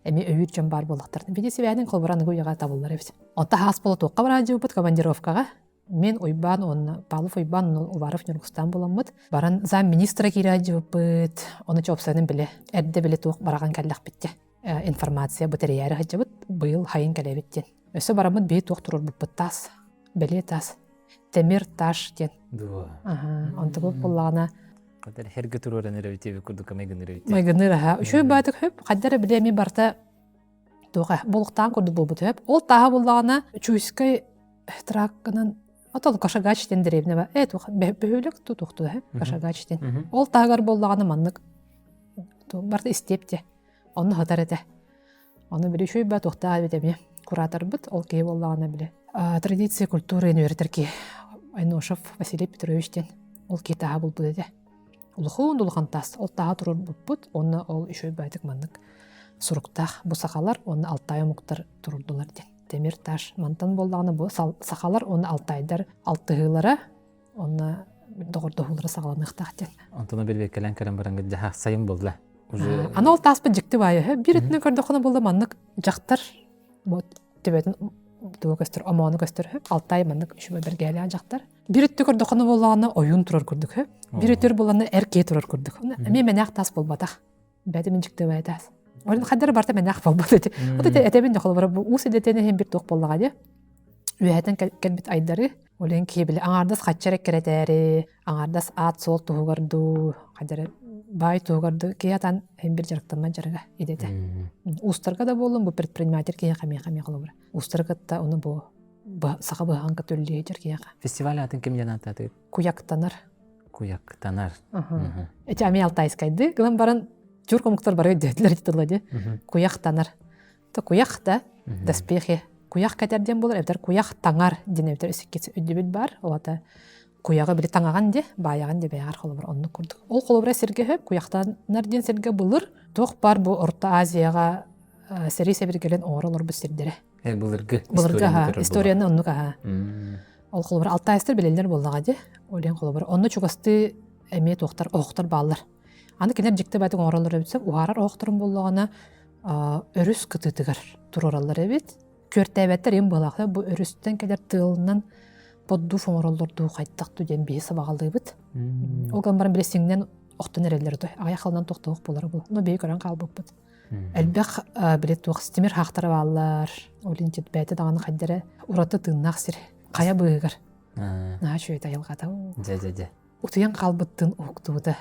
эмиэ өйүүр дьон баар буоллахтарына. Били сибээһинэн холобура аныгы үйэҕэ табыллар эбит. Онто хаас буола туохха бараадьыбыппыт командировкаҕа мен Уйбаан уонна Павлов Уйбаан уонна Уваров Ньургустаан буламмыт баран замминистра киирээдьибиппыт ону чопсанын биле эрдэ биле туох бараҕан кэллэхпит информация бу тэрийээри сылдьабыт быйыл хайын кэлэбит диэн өссө бараммыт биһи туох турурбуппут таас бэлиэ таас темир таш диэн онтубут буллаҕына Хэргэ туруоран эрэбит эбит курдук майгыныр эбит. Майгыныр аха. Үчүгэй баатык хөп. Хайдара билэ эми барта туоха болуктаан курдук буолбут хөп. Ол тааһа буллаҕына Чуйскай траккынан отол Кашагач диэн дэриэбинэ бар. Э туох бөһүөлэк тутуохту э Кашагач диэн. Ол таһыгар буоллаҕына маннык барта истиэпте. Онно хатар этэ. Ону били үчүгэй баа туохтаах эбит эмиэ кураторбыт ол киһи буоллаҕына били традиция культуры үөрэтэр киһи Айношев Василий Петрович диэн ол киһи тааһа булбут этэ. Улахан улахан таас. Ол тааһа турурбуппут уонна ол үчүгэй баайтык маннык суруктаах бу сахалар уонна Алтай омуктар турурдулар диэн. Тимир таш. Мантан буоллаҕына бу сахалар уонна алтайдар алтыһыылара онно доҕордоһуулара саҕаланыахтаах диэн. Онтон бирбеккэлэн кэлэн баран дьаһах сайын буолла. Уже Аны ол тааспыт дьикти баайы. Биир өттүнэн көрдөххүнэ буолла маннык дьахтар төбөтүн тугу көстөр, омоону көстөр. Алтай маннык үчүгэй бэргээлээх дьахтар. Биир өттү көрдөххүнэ буоллаҕына ойуун турар курдук. Биир өттүгэр буоллаҕына эр киһи турар курдук. Эмиэ мэнээх таас буолбатах. Бэйэтэ мин дьикти баайы таас. Ол хаддар барта мэнээх буолбат эти. Вот эти этэбин да холобура бу уус идэтин иһин бир туох буоллаҕа дии. Үөһэтэн кэлбит айдары, ол иһин киһи били аҥаардас хачча эрэ кэрэтээри, аҥаардас аат-суол туһугар дуу, хаддары баай туһугар дуу киһи атан иһин бир дьарыктаммат дьарыга идэтэ. Уустарга да буоллун бу предприниматель киһиэхэ миэхэ эмиэ холобура. Уустары кытта ону бу саха быһаҕын кытта үллүһэ дьар киһиэхэ. Фестиваль аатын ким диэн ааттаатыгыт? Куяктанар. Куяктанар. Эти ами алтайскайды гынан баран тюрк омуктар бары өйдөөтүлэр ити тылы ди. Куяктанар. То куях да доспехи куях кэтэр диэн буолар эбэтэр куях таҥар диэн эбэтэр өссө өйдөбүл бар. Ол ата куяҕы били таҥаҕан ди, баайаҕын ди бэйэҕэр холобур оннук курдук. Ол холобура сиргэ хөп куяхтанар диэн сиргэ былыр туох бар бу Орто Азияҕа сэрии сэбиргэлин оҥоро олорбут сирдэрэ. Былыргы былыргы аха историяны оннук аха. Ол холобур алтайстар билэллэр буоллаҕа дии. Ол иһин холобур онно чугастыы эмиэ туохтар оһохтор бааллар. Аны кинилэр дьикти баайдык оҥороллор эбит сөп уһаарар оһохторун буоллаҕына өрүс кытыытыгар туруораллар эбит. Күөртээбэттэр им быһалаах бу өрүстэн кэлэр тыалынан поддув оҥороллор дуу хайдах дуу диэн биһи сабаҕалыыбыт. Ол гынан баран били сиҥнэн охтон эрэллэр той. Аҕыйах халынан тохтоох буолара бу. Но биһи көрөн хаалбыппыт. Элбэх били туох тимир хаахтара бааллар. Ол иһин бэйэтэ даҕаны хайдара ураты тыыннаах сир. Хайа быыһыгар. Наһаа үчүгэй айылҕата. Дьэ дьэ дьэ. Утуйан хаалбыттын уһуктубута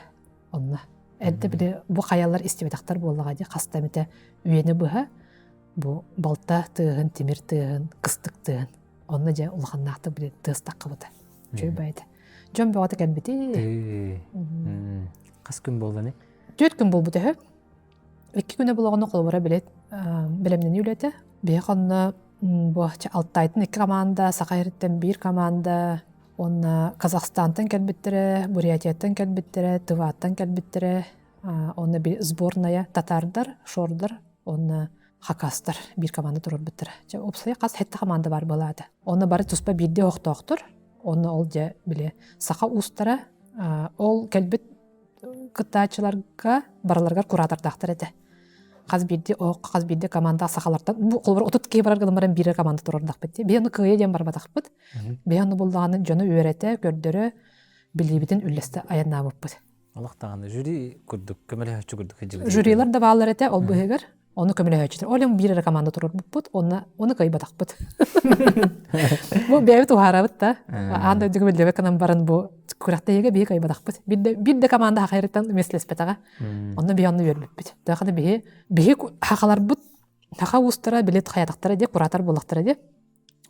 онно. Эрдэ били бу хайалар истибэтэхтэр буоллаҕа дии хаста эмитэ үйэни быһа бу балта тыаһын, тимир тыаһын, кыстык тыаһын. Онно дьэ улаханнаахтык били тыас таххыбыта. Үчүгэй баайда. Дьон бөҕөтө кэлбити. Хас күн буолланы? Түөрт күн буолбут үһү. Икки күнэ булаҕына холобура билет бэлэмнэнии үлэтэ. Биһиэхэ онно бу Алтайтан икки команда, Саха сириттэн биир команда, уонна Казахстантан кэлбиттэрэ, Бурятияттан кэлбиттэрэ, Тываттан кэлбиттэрэ, уонна сборная татардар, шордар уонна хакастар биир команда туруорбуттара. Дьэ, уопсайа хас сэттэ команда баар буолаата. Онно бары туспа биирдии оһохтоохтор. Онно ол дьэ били саха уустара ол кэлбит кыттааччыларга барыларыгар куратордаахтар этэ. Хас биирдии оһоххо хас биирдии команда сахалартан бу холобур 30 киһи барар гынан баран биир команда туруордахпыт дии. Биһи ону кыайа диэн барбатахпыт. Биһи ону буллаҕына дьону үөрэтэ, көрдөрө, билиибитин үллэстэ айаннаабыппыт. Олох даҕаны жюри курдук көмөлөһөөччү курдук сылдьыбыт. Жюрилар да бааллар этэ ол быһыгар. Ону көмөлөһөөччүлэр. Ол биир эрэ команда туруорбуппут, онно ону кыайбатахпыт. Бу бэйэбит уһаарабыт да. Аан дойдуга биллибэт гынан баран бу күрэхтэһиигэ биһи кыайбатахпыт. Биир да, биир да команда хахайрыттан миэстэлэспэтэҕэ. Онно биһи онно үөрбүппүт. Тэхана биһи биһи хахаларбыт хаха уустара билет хайатахтара дии, куратор буоллахтара дии.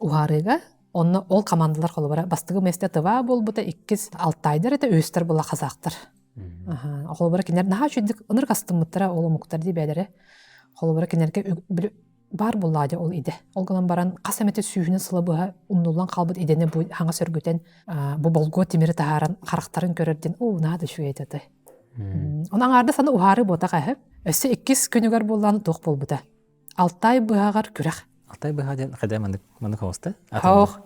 Уһаарыыга онно ол командалар холобура бастакы миэстэ Тыва буолбута, иккис Алтайдар этэ, үһүстэр була казахтар. Холобура кинилэр наһаа үчүгдүк ынырык астыммыттара ол омуктар дии бэйэлэрэ. Холобура кинилэргэ баар буоллаҕа дии ол идэ. Ол гынан баран хас эмэтэ сүүһүнэн сыла быһа умнуллан хаалбыт идэни бу хаҥас сөргүтэн бу болгуо тимири таһааран харахтарын көрөр диэн оо наада үчүгэй этэ. Ону аҥаардас аны уһаарыы буотах эһэ. Өссө иккис күнүгэр буоллаан туох буолбута. Алтай быһаҕар күрэх. Алтай быһаҕа диэн хайда маннык маннык оҕуста? Хоох.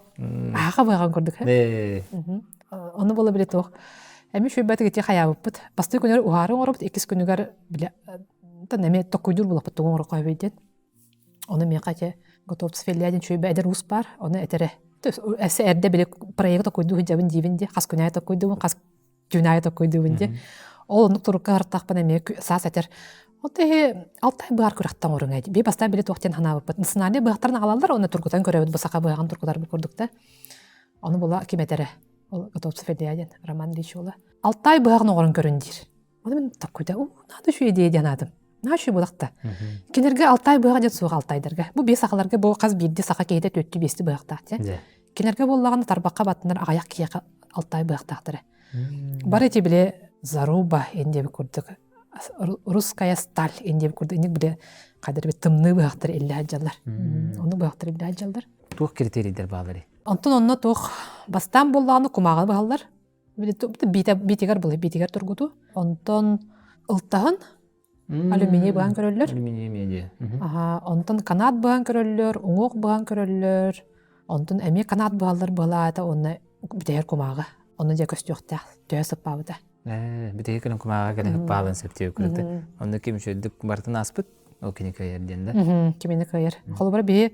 Аха быһаҕын курдук. Ону буола биле туох. Эми шүйбэтик ити хаябыппыт. Бастыы күнүгэр уһаары оҥоробут, иккис күнүгэр биле тан эми токкуйдуур булаппыт тугу оҥороххо эбит диэн. Ону миэхэ ити Готовцев Илья диэн шүйбэ эдэр уус баар, ону этэрэ. Эссе эрдэ биле проект токкуйдуу сылдьабын диибин ди, хас күн аайы токкуйдуубун, хас түүн аайы токкуйдуубун ди. Ол оннук турукка артахпын эмиэ саас этэр. Ол иһи Алтай быар күрэхтэн оҥоруҥ эди. Би бастаан били туох диэн санаабыппыт. Национальный быһахтарын аҕалаллар, уонна тургутан көрөбүт бу саха быһаҕын тургутарбыт курдук да. Ону була ким этэрэ? Ол Готовцев Илья диэн Роман Ильич уола. Алтай быһаҕын оҥорон көрүн диир. Ону мин таккуйда, уу, надо үчүгэй идея диэн аатым. Наһаа үчүгэй буолахта. Кинилэргэ Алтай быһаҕа диэн суох Алтайдарга. Бу биэс сахаларга бу хас биирдии саха киһитэ түөртүү биэсти быһахтаах диэн. Кинилэргэ буоллаҕына тарбахха баттанар аҕыйах киһиэхэ Алтай быһахтаахтара. Бары эти били заруба индиэби курдук русская сталь индиэби курдук инник били хадыр бит тымныы быһахтар иллэ сылдьаллар. Ону быһахтар иллэ сылдьаллар. Туох критерийдер баалары? Онтон онно туох бастаан буоллаҕына кумааҕы быһаллар. Били биитигэр былы биитигэр тургуту. Онтон ылтаһын. Алюминий быһан көрөллөр. Алюминий медиа. Аха, онтон канат быһан көрөллөр, уҥуох быһан көрөллөр. Онтон эмиэ канат быһаллар быһалаата уонна бүтэһэр кумааҕы. Онно дьэ көстүөхтээх, төһө сыппаабыта. Бүтэһик кэлэн кумааҕы кэлэн ыппаалын сөптүө күрүтэ. Онно ким үчүгдүк барытын ааспыт, ол кини кыайар диэн да. Кимини кыайар. Холобура биһи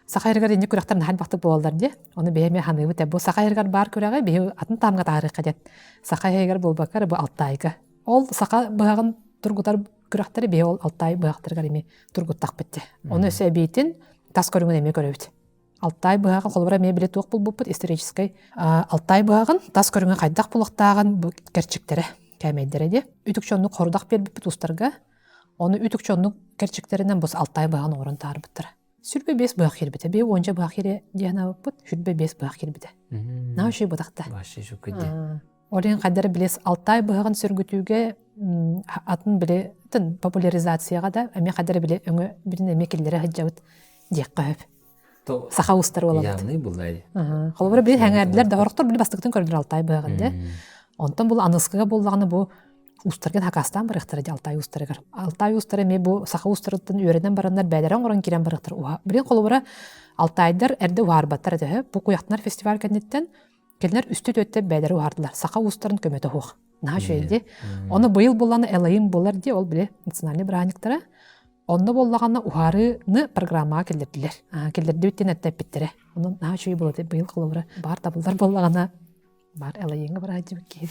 саха иһигэр инник күрэхтэр наһаа элбэхтик буолаллар дии. Ону биһи эмиэ ханыыбыт. Бу саха иһигэр баар күрэҕи биһи атын таамҥа таһаарыахха диэн. Саха иһигэр буолбакка бу Алтайга. Ол саха быһаҕын тургутар күрэхтэри биһи ол Алтай быһахтарыгар эмиэ тургуттахпыт дии. Ону өссө эбиитин тас көрүҥүн эмиэ көрөбүт. Алтай быһаҕын холобура эмиэ били туох булбуппут историческай Алтай быһаҕын тас көрүҥэ хайдах булуохтааҕын бу кэрчиктэрэ кээмэйдэрэ дии. Үтүкчэ оннук хорудах биэрбиппит устарга. Ону үтүкчэ оннук кэрчиктэринэн бу Алтай быһаҕын оҥорон таһаарбыттара. 25 быһах киирбитэ. Бии уонча быһах киирэ диэн аабыппыт. 25 быһах киирбитэ. Наһаа үчүгэй бытахта. Вообще үчүгэй Ол иһин хайдары билес Алтай быһаҕын сөргүтүүгэ атын били популяризацияҕа да эмиэ хайдары били өҥө билин эмиэ киллэрэ сылдьабыт диэххэ сөп. Саха уустар буолабыт. Явный буллай. Холобура били хэҥээрдилэр да хорохтор били бастакытын көрдүлэр Алтай быһаҕын де. Онтон бул аныскыга буоллаҕына бу уустаргын хакаастаан барыахтара дии Алтай уустарыгар. Алтай уустара эмиэ бу саха уустарыттан үөрэнэн бараннар бэйэлэрэ оҥорон киирэн барыахтара уһа. Билин холобура Алтайдар эрдэ уһаарбаттар этэ. Бу куйахтанар фестиваль кэнниттэн кинилэр үстү-түөттэ бэйэлэрэ уһаардылар. Саха уустарын көмөтө суох. Наһаа үчүгэй дии. Ону быйыл булланы Элайым буолар дии, ол били национальный бырааһынньыктара. Онно буоллаҕына уһаарыыны программаҕа киллэрдилэр. Киллэрдибит диэн эппиттэрэ. Онон наһаа үчүгэй буолар быйыл холобура баар табыллар буоллаҕына Бар элайыҥҥа барааччыбыт киһи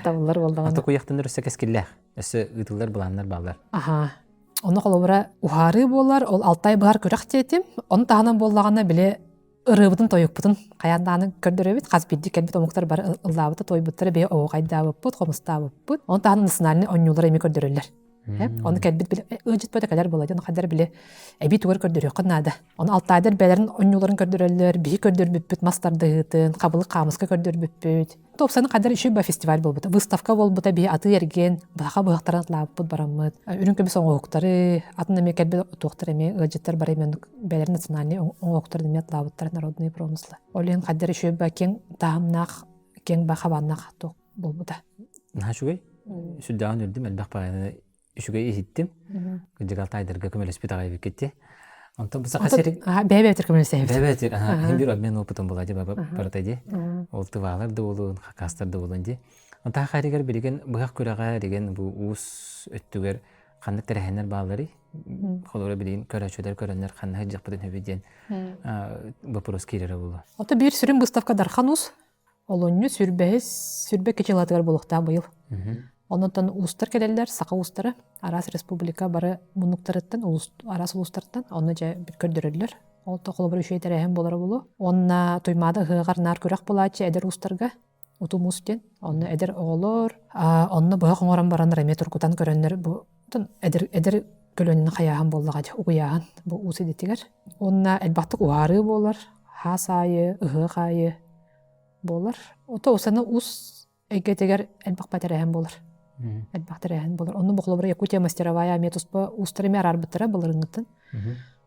табыллар буоллаҕына. Ата куйахтанар өссө кэскиллээх, өссө ыытыллар былааннар бааллар. Аха. Ону холобура уһаарыы буолар, ол Алтай быһар күрэх диэтим. Ону таһынан буоллаҕына били ырыабытын тойукпутун хайаан даҕаны көрдөрөбүт. Хас биирдии кэлбит омуктар бары ыллаабыта, тойбуттара бэйэ оһуохайдаабыппыт, хомустаабыппыт. Ону таһынан национальный оонньуулары эмиэ көрдөрөллөр. Ону кэлбит били ыалдьыт бөтө кэлэр буолла дьон хайдар били эбии тугар көрдөрүөххэ наада. Ону Алтайдар бэйэлэрин оонньууларын көрдөрөллөр, биһи көрдөрбүппүт мас тардыһыытын, хабылык хаамыска көрдөрбүппүт. Топсаны хайдар үчүгэй ба фестиваль буолбута, выставка буолбута, биһи атыы эргиэн, баха быһахтарын атлаабыппыт бараммыт, үрүҥ көмүс оҥоһуктары, атын эмиэ кэлбит туохтар эмиэ ыалдьыттар бары эмиэ бэйэлэрин национальный оҥоһуктарын эмиэ атлаабыттар народные промыслы. Ол иһин хайдар үчүгэй ба киэҥ таһымнаах, киэҥ ба хабааннаах туох буолбута. Наһаа үчүгэй. Сүрдээҕин үрдүм, элбэх баҕайыны үчүгэй иһиттим. Кырдьык Алтайдарга көмөлөспүт аҕай эбиккит Онтон бу саха сириг бэйэ-бэйэтир көмөлөсөбүт. Бэйэ-бэйэтир, аха, бир обмен опытом була ди барыта ди. Ол тываалар да буолуун, хакастар да буолуун ди. Онтон хайрыгар билигин быһах күрэҕэ деген бу уус өттүгэр ханнык тэрээһиннэр баалларый? Холобура билигин көрөөччүлэр көрөннөр ханна сылдьыахпытын сөбүй диэн вопрос киирэрэ буолуо. Ото биир сүрүн выставка Дархан уус Олунньу сүүрбэһис, сүүрбэ чылатыгар буолуохтаах быйыл. Онон уустар кэлэллэр, саха уустара, араас республика бары муннуктарыттан, араас улуустартан, онно дьэ көрдөрөллөр. Ол да холобур үчүгэй тэрээһин буолара буолуо. Уонна Туймаада ыһыаҕар наар күрэх буолааччы эдэр уустарга утум уус диэн. Онно эдэр оҕолор, онно быһах оҥорон бараннар эмиэ тургутан көрөннөр бу эдэр эдэр көлүөнэни хайааһын буоллаҕа дии, угуйааһын бу уус идэтигэр. Уонна элбэхтик уһаарыы буолар, хаас аайы, ыһыах аайы буолар. Ото усаны ус эйгэтигэр элбэх тэрээһин буолар. Элбэх тэрээһин буолар. Онно бу Якутия мастеровая эмиэ туспа уустар эмиэ араарбыттара былырыҥҥыттан.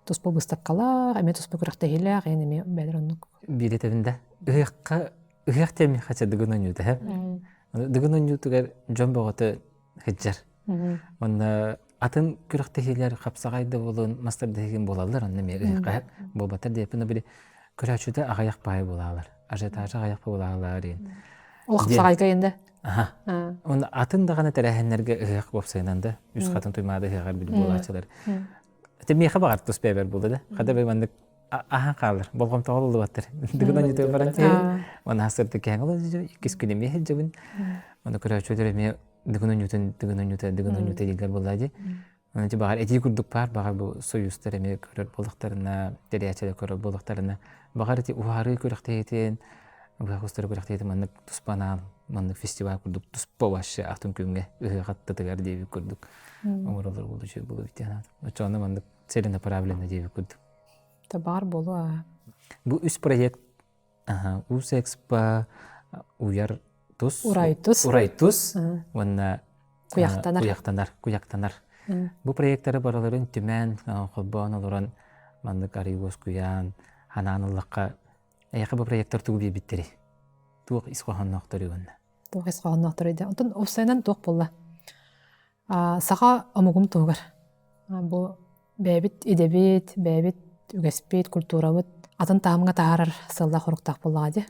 Туспа выставкалаах, эмиэ туспа күрэхтэһиилээх, эн эмиэ бэйэлэр оннук. Бииритэбин да. Ыһыахха ыһыах диэн хача дыгын оонньуута һэ. Дыгын оонньуутугар дьон бөҕөтө сылдьар. Онно атын күрэхтэһиилэр хапсаҕай да буолун, мас тардыһыгын буолаллар, онно эмиэ ыһыахха буолбаттар диэппин били көрөөччүтэ аҕыйах баай буолаалар. Ажиотажа аҕыйах буолаалар диэн. Ол хапсаҕайга енді. Аха. Онно атын даҕаны тэрээһиннэргэ ыһыах уопсайынан да үс хатын туймаада ыһыаҕар били буолааччылар. Ити миэхэ баҕар тус бэйэбэр буолла да. Хата бэй маннык аһан хаалар, болҕомтоҕо ыллыбаттар. Дыгын онньутугар баран тиһэбин. Уонна сырдык кэһэҥ ылан иккис күн эмиэ сылдьабын. Оны көрөөччүлэр эмиэ дыгын онньутун, дыгын онньута, дыгын онньута дииллэр буоллаа дии. Оны баҕар этии курдук баар, баҕар бу союзтар эмиэ көрөр буоллахтарына, тэрийээччилэр көрөр буоллахтарына, баҕар ити уһаарыы күрэхтэһиитин, быһах устары күрэхтэһиитин маннык туспа анаан, маннык фестиваль курдук туспа вообще атын күҥҥэ ыһыах аттытыгар диэбит курдук оҥороллор буолу үчүгэй буолуо эбит диэн Оччоҕуна маннык целенаправленно диэбит курдук. Табаар буолуо. Бу үс проект Уус Экспо уйар тус Урайтус Урайтус уонна Куйахтанар Куйахтанар Куйахтанар Бу проекттары барыларын түмэн холбоон олорон маннык арый уоскуйаан ханаан ыллахха эйэхэ бу проекттар тугу биэрбиттэрий туох ис хоһоонноохторуй уонна туох ис хоһоонноохторуй да онтон уопсайынан туох буолла. Саха омугум туһугар. Бу бэйэбит идэбит, бэйэбит үгэспит, культурабыт атын таһымҥа таһаарар сыаллаах-соруктаах буоллаҕа дии.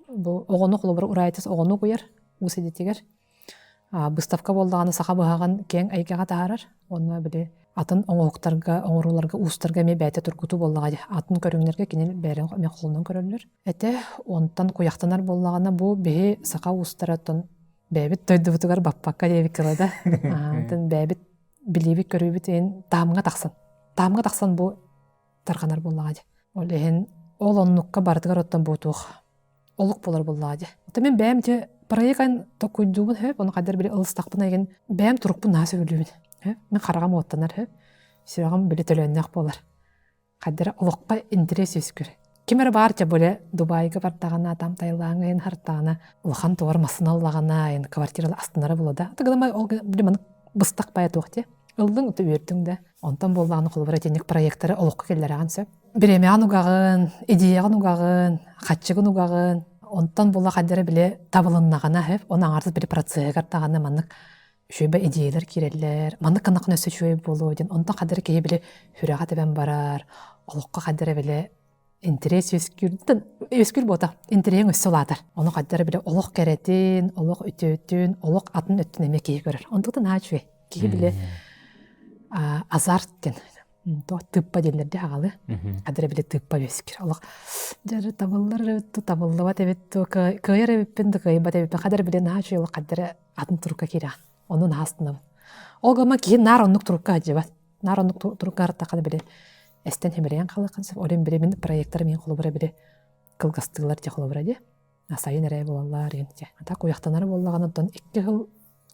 Бу оҕону холобур ураайтыс оҕону угуйар уус идэтигэр. Выставка буоллаҕына саха быһаҕын киэҥ эйгэҕэ таһаарар уонна били атын оҥоһуктарга, оҥорууларга, уустарга эмиэ бэйэтэ тургутуу буоллаҕа дии. Атын көрүҥнэргэ кини бэйэлэрин эмиэ холунан көрөллөр. Этэ онтон куйахтанар буоллаҕына бу биһи саха уустара оттон бэйэбит дойдубутугар баппакка диэбит тыла да. Онтон бэйэбит билиибит көрүүбүт иһин таһымҥа тахсан. Таһымҥа тахсан бу тарҕанар буоллаҕа дии. Ол иһин ол оннукка барытыгар оттон бу туох олук буолар буоллаҕа дии. Оттон мин бэйэм ити проект толкуйдуубун сөп, ону хайдах били ылыстахпына игин бэйэм турукпун наһаа сөбүлүүбүн. Мин хараҕым уоттанар сөп, сүрэҕим били төлөннөөх буолар. Хайдара олоххо интэриэс үөскүүр. Ким эрэ баар тем более Дубайга бардаҕына, там Таилаҥҥа иһин хартаҕына, улахан туор массыына ыллаҕына, иһин квартирала астынара буолуо да. Тыгынама ол били маннык быстах баайа туох дии. Ыллыҥ, ото үөрдүҥ да. Онтон буоллаҕына холобура итинник проектары олоххо киллэрэҕин сөп. Бириэмэҕин угаҕын, идеяҕын угаҕын, хаччыгын угаҕын. Онтон буолла хайдара били табылыннаҕына, сөп, оны аҥаардас били процеһыгар даҕаны маннык үчүгэй идеялар киирэллэр. Маннык гыннаххына өссө үчүгэй буолуо диэн. Онтон хайдара киһи били сүрэҕэ тэбэн барар, олоххо хайдара били интэриэс үөскүүр үөскүүр буота интэриэһиҥ өссө улаатар. Ону хайдара били олох кэрэтин, олох үтүөтүн, олох атын өттүн эмиэ киһи көрөр. Онтугутун наһаа үчүгэй. Киһи били азарт диэн туох тыыппа диэннэр дии аҕалы. Хайдара били тыыппа үөскүүр. Олох дьэ табыллар эбит ту табыллыбат эбит ту кыайар эбиппин да кыайбат эбиппин хайдара били наһаа үчүгэй олох хайдара атын турукка киирэҕин. Онну наһаа астынабын. Ол гынан киһи наар оннук турукка сылдьыбат. Наар оннук турукка артаххына били эстэн химириэн халыаххын сөп. Ол иһин били мин проектарым иһин холобура били кылгастыылар дьэ холобура дии. Сайын эрэ буолаллар иһин дьэ. Так уйахтанар буоллаҕына онтон икки сыл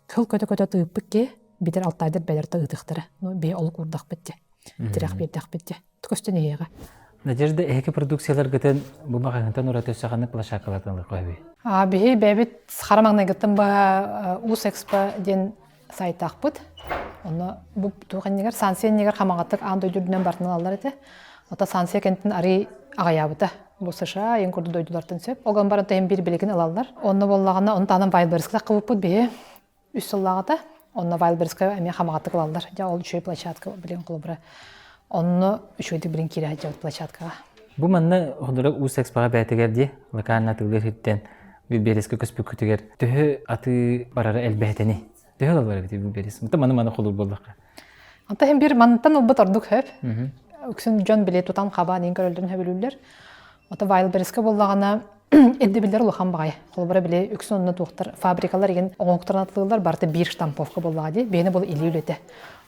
сыл көтө-көтө тыыппыт киһи битэр алтайдар бэлэртэ ыытыахтара. Ну бии олук уурдахпыт дьэ. Тирэх биэрдэхпит дьэ. Көстөн иһиэҕэ. Надежда, эһиги продукцияларгытын бу маҕаһыынтан ураты өссө ханнык площадкалартан ылыахха Биһи бэйэбит хара маҥнайгыттан быһа Уус Экспо диэн сайтаахпыт. Онно бу туох иннигэр санкция иннигэр хамаҕатык аан дойду үрдүнэн барытын ылаллар этэ. Ото санкция кэнтин арый аҕайаабыта. Бу США ең курдук дойдулартан сөп. Ол баран тэһин биир билигин ылаллар. Онно буоллаҕына, ону таһынан Вайлберска таххыбыппыт биһи үс сыллааҕыта. Онно Вайлберска эмиэ хамаҕатык ылаллар. Дьэ ол үчүгэй площадка билигин холобура. Онно үчүгэйдик билин киирэ сылдьабыт площадкаҕа. Бу манна Ходорок Уус Экспоҕа бээтигэр дии локально атыылыыр сиртэн биэрэскэ көспүккүтүгэр төһө атыы барара элбээтини? Төһө ылаллар эбит бу биэрэс? Маны маны холуур буоллахха. Онто иһин биир мантан ылбыт ордук сөп. Үксүн дьон били тутан хабаан иин көрөллөрүн сөбүлүүллэр. Ото Вайлберска буоллаҕына ирдэбиллэр улахан баҕайы. Холобура били үксүн онно туохтар фабрикалар игин оҥоһуктарын атылыыллар барыта биир штамповка буоллаҕа дии. Биһини бұл илии үлэтэ.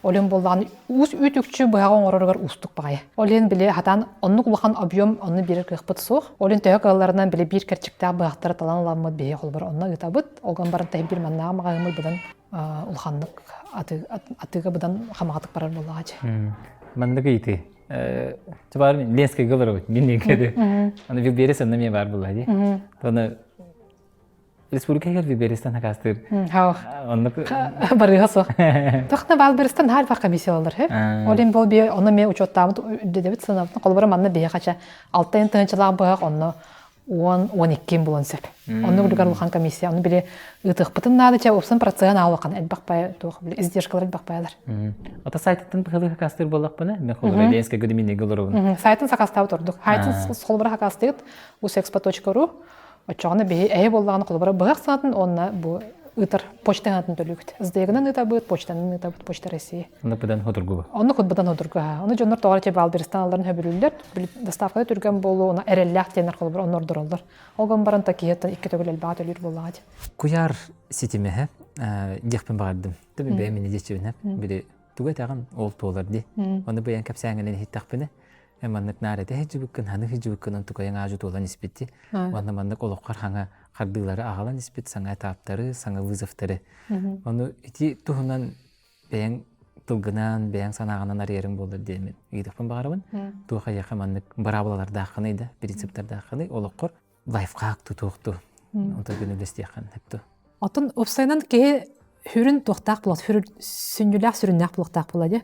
Ол иһин буоллаҕына уус үүт үкчү быһаҕы оҥороругар уустук баҕайы. Ол иһин били хатаан оннук улахан объем онно биэрэр кыахпыт суох. Ол иһин төһө кыалларынан били биир кэрчиктээх быһахтары талан ыламмыт биһи холобура онно ыытабыт. Ол гынан баран таһын биир маннааҕы маҕаһыыммыт быдан улаханнык атыыга быдан хамаҕатык барар буоллаҕа дии. Маннык ыйытыы. Чыбаар мин Ленскэйгэ олоробут, мин Ленскэйгэ. Аны Вилберис онно эмиэ баар буолла дии. Оны республикаҕа Вилберистан хакастыыр. Оннук барыга суох. Тохна Валберистан хаар бар комиссиялар хэ. Олин бол би онно ме учеттаабыт үрдэдэбит сынабытын холобура манна биһи хача алтайын тыһынчалаах быһах онно 10-12 булан сөп. Онно үлүгэр улахан комиссия, ону били ыытыахпытын наада чэ уопсан процеһын аалахан элбэх бай туох били издержкалар элбэх байлар. Ата сайтыттан быһылы хакастыыр буоллахпына, мен холобура Ленскэй гүдүминнеге олоробун. Сайтын сакастаабыт ордук. Сайтын холобура хакастыгыт usexpo.ru оччоҕуна биһи эһи буоллаҕына холобура быһах саатын уонна бу ыытар почта саатын төлүүгүт. СДГынан ыытабыт, почтанан ыытабыт, Почта России. Онно быдан ходургу. Онно быдан ходургу. Ону дьоннор тоҕо эрэ Валберистан алларын хөбүлүүллэр. Доставката түргэн буолуо, уна эрэллээх диэннэр холобур онно ордороллор. Ол гынан баран такиһыттан икки төгүл элбэҕи төлүүр буоллаҕа дии. Куйаар ситимэһэ диэхпин баҕардым. Төбө бэйэм мини диэччибинэ били тугу этэҕин ол туолар дии. Ону бэйэм кэпсээҥҥинэн иһиттэхпинэ маннык наар этэ сылдьыбыккын, ханы сылдьыбыккын онтукайыҥ аажы туолан испитти. Уонна маннык олоххор хаҥа хардыылары аҕалан испит саҥа этаптары, саҥа вызовтары. Ону ити туһунан бэйэҥ тылгынан, бэйэҥ санааҕынан арыйарыҥ буоллар диэмин ыйытыахпын баҕарабын. Туох эйиэхэ маннык быраабылалардааххыный да, принциптардааххыный олоххор лайфхак тутуохту. Онтон күн үлэстиэххин сөптө. Оттон уопсайынан киһи сүрүн туохтаах буолар, сүрүн сүнньүлээх сүрүннээх буолуохтаах буолла дии.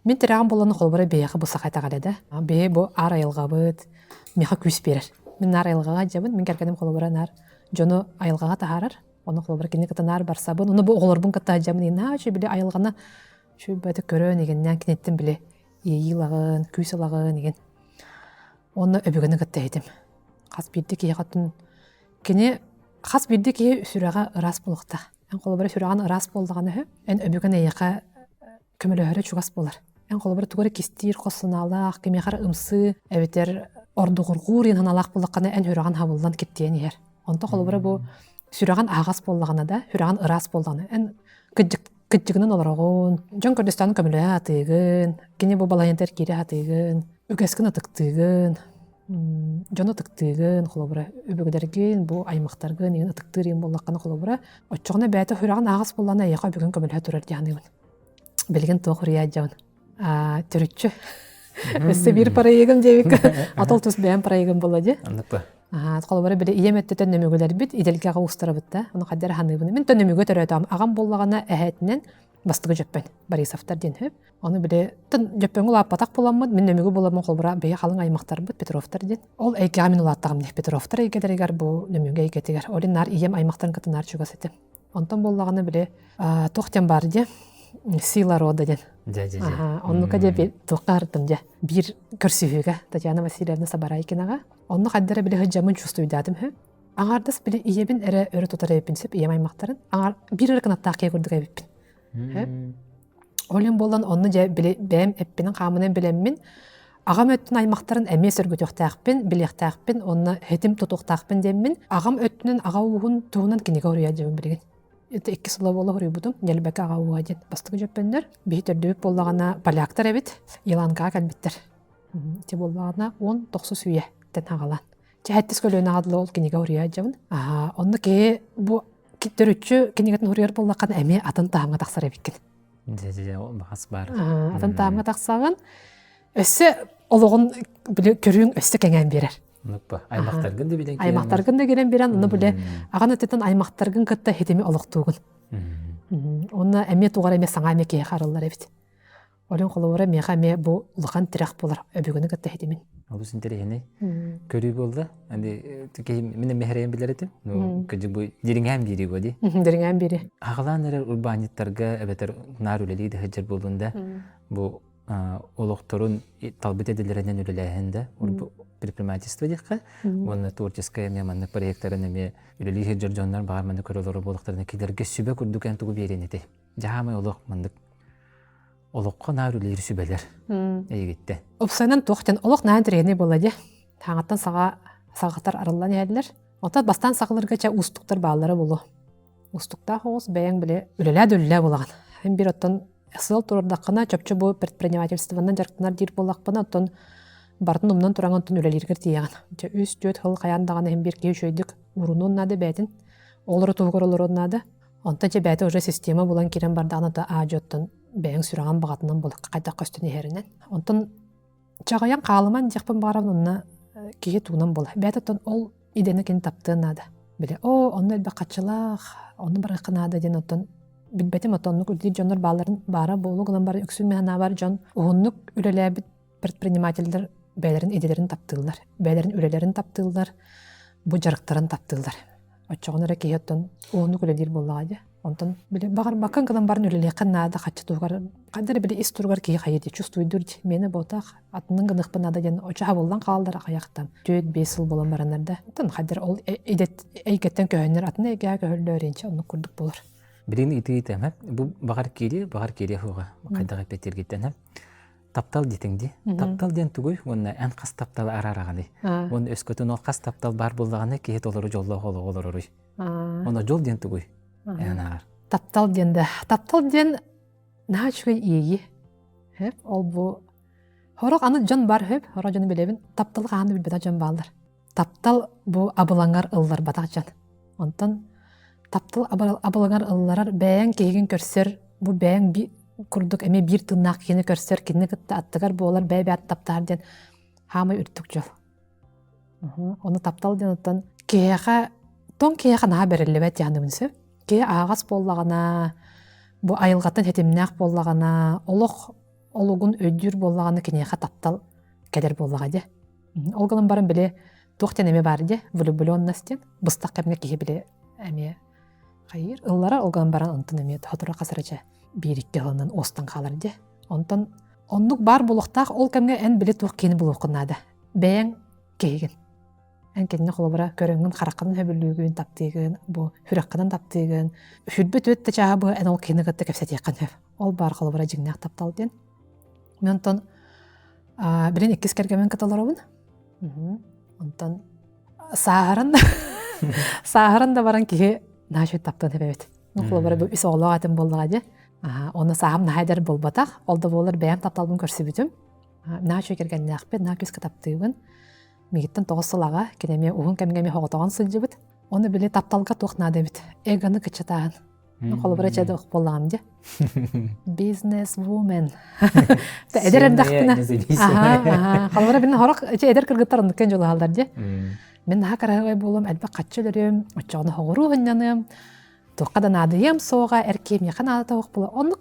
Мин тирэҕим буолан холобура биһиэхэ бу саха итэҕэлэ да. Биһи бу аар айылҕабыт миэхэ күүс биэрэр. Мин наар айылҕаҕа дьабын, мин кэргэним холобура наар дьону айылҕаҕа таһаарар. Ону холобура кини кытынаар барсабын. Ону бу оҕолорбун кытта сылдьабын. Наһаа үчүгэй били айылҕаны үчүгэй көрөн игиннээн киниттэн били иэйии ылаҕын, күүс ылаҕын игин. Уонна өбүгэни кытта иһитим. Хас биирдии киһиэхэ оттон кини хас биирдии киһи сүрэҕэ ыраас буолуохтаах. Эн холобура сүрэҕин ыраас буоллаҕына үһү, эн өбүгэн эйиэхэ көмөлөһөрө чугас буолар. Эн холобура тугу эрэ кистиир хос санаалаах, кимиэхэ эрэ ымсыы эбэтэр ордуҕурҕуур диэн санаалаах буоллаххына, эн сүрэҕин хабыллан киртийэн иһэр. Онто холобура бу сүрэҕин аһаҕас буоллаҕына да, сүрэҕин ыраас буоллаҕына, эн кыдьык кыдьыгынан олороҕун, дьон көрдөстөөн көмөлөһө сатыыгын, кини бу балаһыйантар киирэ сатыыгын, үгэскин ытыктыыгын, дьону ытыктыыгын, холобура, өбүгэлэргин, бу аймахтаргын игин ытыктыыр игин буоллаххына холобура, оччоҕуна бэйэтэ сүрэҕин аһаҕас буоллаҕына эйиэхэ өбүгүн көмөлөһө турар дии саныыбын. Билигин туох уруйаадьабын? Төрүччү. Өссө биир проегым диэбиккэ, атол тус бэйэм проегым буолла дии. Оннук Холобура били ийэм өттүтэн нөмүгүлэрбит идэлгэҕэ уустарабыт да, ону хайдах ханыыбын. Мин төннөмүгө төрөөтөм. Аҕам буоллаҕына эһээтинэн бастакы дьөппөн Борисовтар диэн үһү. Ону били дьөппөҥҥө улааппатах буоламмыт, мин нөмүгү буоламмын холобура бэйэ халыҥ аймахтарбыт Петровтар диэн. Ол эйгэҕэ мин улааттаҕым дии. Петровтар эйгэлэригэр бу нөмүгү эйгэтигэр. Ол наар ийэм аймахтарын кытта наар чугас этим. Онтон буоллаҕына били туох диэн баар дии сила рода диэн. Дьэ, дьэ, дьэ. Оннука дьэ туохха артым дьэ. Биир көрсүһүүгэ Татьяна Васильевна Сабарайкинаҕа. Онно хайдара били сылдьаммын чувствуйдаатым үһү. Аҥаардас били ийэбин эрэ өрө тутар эбиппин сөп ийэм аймахтарын. Аҥаар биир эрэ кынаттаах киһи курдук эбиппин. Ол иһин буолан онно дьэ били бэйэм эппинэн хаамынан билэммин аҕам өттүн аймахтарын эмиэ сөргүтүөхтээхпин, билиэхтээхпин уонна хитим тутуохтаахпын диэммин аҕам өттүнэн аҕа ууһун туһунан кинигэ уруйа дьэбин билигин. Это икки сыла буола уруйбутум. Ньэлбэкэ аҕа ууһа диэн бастакы дьөппөннөр. Биһи төрдүбүт буоллаҕына поляктар эбит. Еланкаҕа кэлбиттэр. Ити буоллаҕына 19 үйэттэн аҕалаан. Чэһэттис көлүөнэ аҕадылы ол кинигэ уруйа дьабын. Онно киһи бу төрүччү кинигэтин уруйар буоллаххына эмиэ атын таһымҥа тахсар эбиккин. Дьэ, дьэ, баҕас баар. Атын таһымҥа тахсаҕын. Өссө олоҕун били көрүүҥ өссө кэҥээн биэрэр. Нуппа. Аймахтаргын да билэн Аймахтаргын да кэлэн биэрэн, онно бile аҕан өттүттэн аймахтаргын кытта хитими олохтуугун. Онно эмиэ тугар эмиэ саҥа эмиэ киһиэхэ арыллар эбит. Олен холобура миэхэ эмиэ бу улахан тирэх буолар өбүгэни кытта хитимин. Олус интэриэһинэй көрүү буолла. Аны киһи мин эмиэ хэрэйэн билэр этим. Ну, кыдьык бу дириҥээн биэрии бу дии. Дириҥээн биэрии. Аҕалаан эрэр урбаанньыттарга эбэтэр наар үлэлии да сылдьар буоллун да бу олохторун талбыт идэлэринэн үлэлээһин да предпринимательство диэххэ уонна творческое эмиэ маннык проектарын эмиэ үлэлии сылдьар дьоннор баҕар маннык көрө олорор буоллахтарына кинилэргэ сүбэ курдук эн тугу биэриэн этэй? Дьаамай олох маннык олоххо наар үлэлиир сүбэлэр эйигиттэн. Уопсайынан туох диэн олох наһаа интэриэһинэй буолла дии. Хаҥаттан саҕа саҕахтар арыллан иһэллэр. Оттон бастаан саҕаларга чэ уустуктар бааллара буолуо. Уустуктаах оҕус бэйэҥ били үлэлээ да үлэлээ буолаҕын. Эн биир оттон сыал туруордаххына чопчу бу предпринимательствонан дьарыктанар диир буоллахпына оттон барытын умнан тураҥ оттон үлэлииргэр тиийэҕин. Дьэ үс-түөрт сыл хайаан даҕаны иһин биир киһи үчүгэйдик уурунуон наада бэйэтин. Оҕолору туһугар олоруон наада. Онтон дьэ бэйэтэ уже система булан киирэн бардаҕына то аа-дьуо оттон бэйэҥ сүрэҕин баҕатынан буолакка хайдах көстөн иһэринэн. Онтон чаҕыйан хаалыман диэхпин баҕарабын онно киһи тугунан буолар. Бэйэтэ оттон ол идэни кини таптыан наада. Били оо онно элбэх хаччылаах, онно барыахха наада диэн оттон билбэтим оттон оннук үлэлиир дьоннор баалларын баара буолуо гынан баран үксүн мин санаабар дьон уһуннук үлэлээбит предпринимателлэр бэйэлэрин идэлэрин таптыыллар, бэйэлэрин үлэлэрин таптыыллар, бу дьарыктарын таптыыллар. Оччоҕуна эрэ киһи оттон уһуннук үлэлиир буоллаҕа дии. Онтон били баҕарбаккын гынан баран үлэлиэххин наада хаччы туһугар хайда эрэ били ис туругар киһи хайа дии чувствуйдуур дии миэнэ буотах атынын гыныахпын наада диэн очо хабыллан хааллар ахайахтан 4-5 сыл буолан бараннар да оттон хайда эрэ ол идэт эйгэттэн көһөннөр атын эйгэҕэ көһөллөр инчэ оннук курдук буолар. Билигин итии тема бу баҕар киири баҕар киириэ суоҕа хайдах эппиэттииргиттэн Таптал диэтиҥ дии. Таптал диэн тугуй уонна эн хас тапталы араараҕыный? Уонна өскөтүн ол хас таптал баар буоллаҕына киһи толору дьоллоох олоҕу олороруй. Уонна дьол диэн тугуй? Эн ааҕар. Таптал диэн да. Таптал диэн наһаа үчүгэй иэйии. Хөп, ол бу Хорох аны дьон бар хөп, хорох дьону билэбин. Тапталы хаһан да билбэтэх дьон бааллар. Таптал бу абылаҥар ылларбатах дьон. Онтон таптал абылаҥар ылларар бэйэҥ киһигин көрсөр, бу бэйэҥ курдук эмиэ биир тыыннаах киһини көрсөр, кинини кытта аттыгар буолар, бэйэ-бэйэт таптаһар диэн хаамай үрдүк дьол. Ону таптал диэн оттон киһиэхэ тоҥ киһиэхэ наһаа бэриллибэт диэн сөп. Киһи аһаҕас буоллаҕына, бу айылҕаттан ситимнээх буоллаҕына, олох олугун өйдүүр буоллаҕына киниэхэ таптал кэлэр буоллаҕа дии. Ол гынан баран били туох диэн эмиэ баар дии, влюбленность диэн быстах кэмҥэ киһи били эмиэ. Хайыыр ыллара ол баран онтон эмиэ сотору хасарача биир-икки сылынан уостан хаалар дьэ. Онтон оннук баар буолуохтаах ол кэмҥэ эн били туох киһини булуоххун наада. Бэйэҥ киһигин. Эн кинини холобура көрөҥҥүн хараххынан сөбүлүүгүн, таптыыгын, бу сүрэххинэн таптыыгын. Сүрбүт үөт да чааһа бу эн ол киһини кытта кэпсэтиэххин сөп. Ол баар холобура дьиҥнээх таптал диэн. Мен онтон билин иккис кэргэммин кытта олоробун. Онтон сааһыран сааһыран да баран киһи наһаа таптан эбэбит. Ну, холобура бу үс оҕолоох этим буоллаҕа дии. Онно сааһым наһаа эдэр буолбатах. Ол да буоллар бэйэм тапталбын көрсүбүтүм. Наһаа үчүгэй кэргэннээхпин, наһаа күүскэ таптыыбын. Мигиттэн 9 сыл аҕа, кини эмиэ уһун кэмҥэ эмиэ соҕотоҕун сылдьыбыт. Ону били тапталга туох наада эбит. Эгоны кыччатааһын. Холобура чэ да буоллаҕым дии. Бизнес-вумен. Эдэр эрдэхпинэ. Холобура бин хорох эдэр кыргыттар оннукка дьулаһаллар дии. Мин наһаа кыраһыабай буолуом, элбэх хаччы өлөрүөм, оччоҕуна хоҕуруу хынньаныам, туохха да наадыйыам суоҕа, эр киһи миэхэ наадата суох буола. Оннук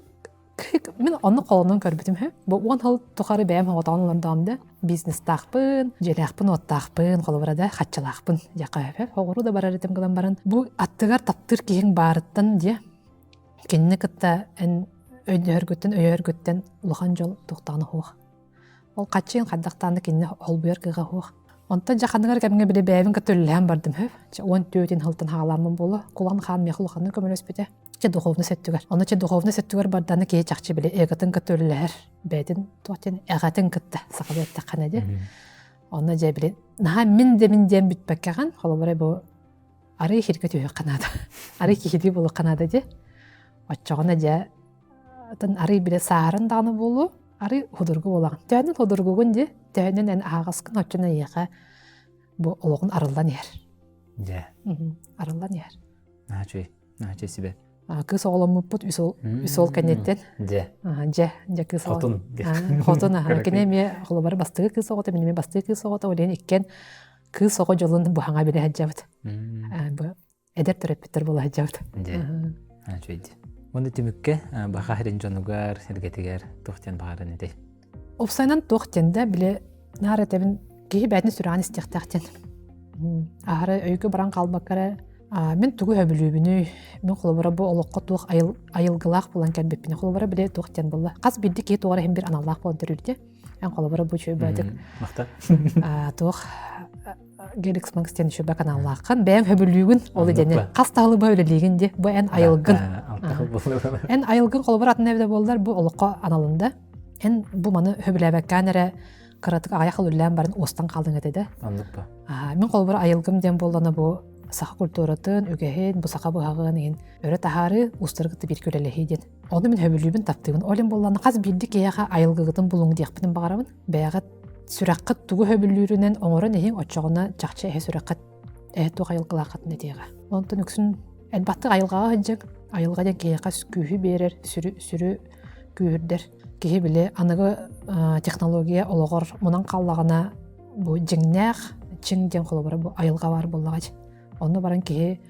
мин оннук холонон көрбүтүм үһү. Бу 10 сыл тухары бэйэм соҕотоҕун олордоҕум да бизнестаахпын, дьиэлээхпин, уоттаахпын, холобура да хаччылаахпын диэххэ хоҕуруу да барар этим гынан баран бу аттыгар таптыыр киһиҥ баарыттан диэ кинини кытта эн өйдөһөргүттэн өйөһөргүттэн улахан дьол туохтаҕына суох. Ол хаччыын хайдахтааны кинини холбуйар кыаҕа суох. Онтон дьэ ханныгар кэмҥэ били бэйэбин кытта үлэлэһэн бардым үһү. Чэ 14 сылтан хаалааммын буолуо. Кулан хаан миэхэ улаханнык көмөлөспүтэ. Чэ духовность өттүгэр. Ону чэ духовность өттүгэр барданы киһи чахчы били эготын кытта үлэлэһэр. Бэйэтин туох диэн эҕэтин кытта сахалыы эттэххинэ дии. Онно дьэ били наһаа мин да мин диэн бүтпэккэҕин холобура бу арыы хиргэ түһүөххэ наада. Арыы киһилии буолуохха наада дии. Оччоҕуна дьэ атын арыы бile сааһыран даҕаны буолуо, арыы худургу буолаҕын. Төһөнөн худургугун дии, төһөнөн эн аһаҕаскын оччоно эйиэхэ бу олоҕун арыллан иһэр. Дьэ. Арыллан иһэр. Наһаа үчүгэй. Наһаа үчүгэй сүбэ. Кыыс оҕоломмуппут үс ол үс ол кэнниттэн. Дьэ. Дьэ, дьэ кыыс оҕо. Хотун. Хотун, аха. Кини эмиэ холобура бастакы кыыс оҕото, мин эмиэ бастакы кыыс оҕото, ол иһин иккиэн кыыс оҕо дьолун бу хаҥа билэ сылдьабыт. Бу эдэр төрөппүттэр буола сылдьабыт. Дьэ. Үчүгэй дии. Уонна түмүккэ баха сирин дьонугар, сэргэтигэр туох диэн баҕаран этэй? Уопсайынан туох диэн да, били наар этэбин киһи бэйэтин сүрэҕин истиэхтээх диэн. Аһары өйгө баран хаалбакка эрэ мин тугу сөбүлүүбүнүй, мин холобура бу олоххо туох айыл, айылгылаах буолан кэлбиппиний, холобура били туох диэн буолла. Хас биирдии киһи туох эрэ иһин бир аналлаах буолан төрүүр дии. Эн холобура бу үчүгэй баатык туох Геликс Макс диэн үчүгэй каналлааххын, бэйэҥ хөбүлүүгүн ол идэни хас таһылы үлэлиигин дии, бу эн айылгын. Эн айылгын холобур атын эбитэ буоллар бу олоххо аналында. Эн бу маны хөбүлээбэккээн эрэ кыратык аҕыйах үлэлээн баран уостан хаалдыҥ этэ да. Оннук ба. Мин холобур айылгым диэн буоллана бу саха культуратын, үгэһин, бу саха быһаҕын иһин өрө таһаарыы, уустары кытта бииргэ үлэлэһии диэн. Ону мин хөбүлүүбүн, таптыыбын. Ол иһин буоллаҕына хас биирдии киһиэхэ айылгыгытын булуҥ диэхпитин баҕарабын. Бэйэҕит сүрэххит тугу хөбүлүүрүнэн оҥорон иһиҥ, оччоҕуна чахчы эһэ сүрэххит эһэ туох айылгылааххытын этиэҕэ. Онтон үксүн элбэхтик айылҕаҕа сылдьыҥ. Айылҕа диэн киһиэхэ күүһү биэрэр, сүрү, сүрү күүһүрдэр. Киһи били аныгы технология олоҕор мунан хааллаҕына бу дьиҥнээх чиҥ диэн холобура бу айылҕа баар буоллаҕа Онно баран киһи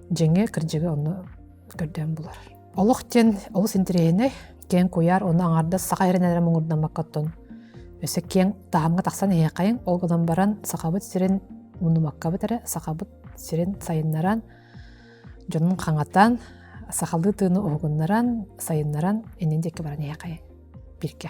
дьиҥи, кырдьыгы онно көрдөөн булар. Олох диэн олус интэриэһинэй, киэҥ куйаар, онно аҥаардас саха эрэн эрэ муҥурдаммакка оттон өссө киэҥ таһымҥа тахсан иһиэххэйиҥ, ол гынан баран сахабыт сирин муннумаккабыт эрэ, сахабыт сирин сайыннаран, дьонун хаҥатан, сахалыы тыыны уһугуннаран, сайыннаран иннин диэки баран иһиэххэйиҥ бииргэ.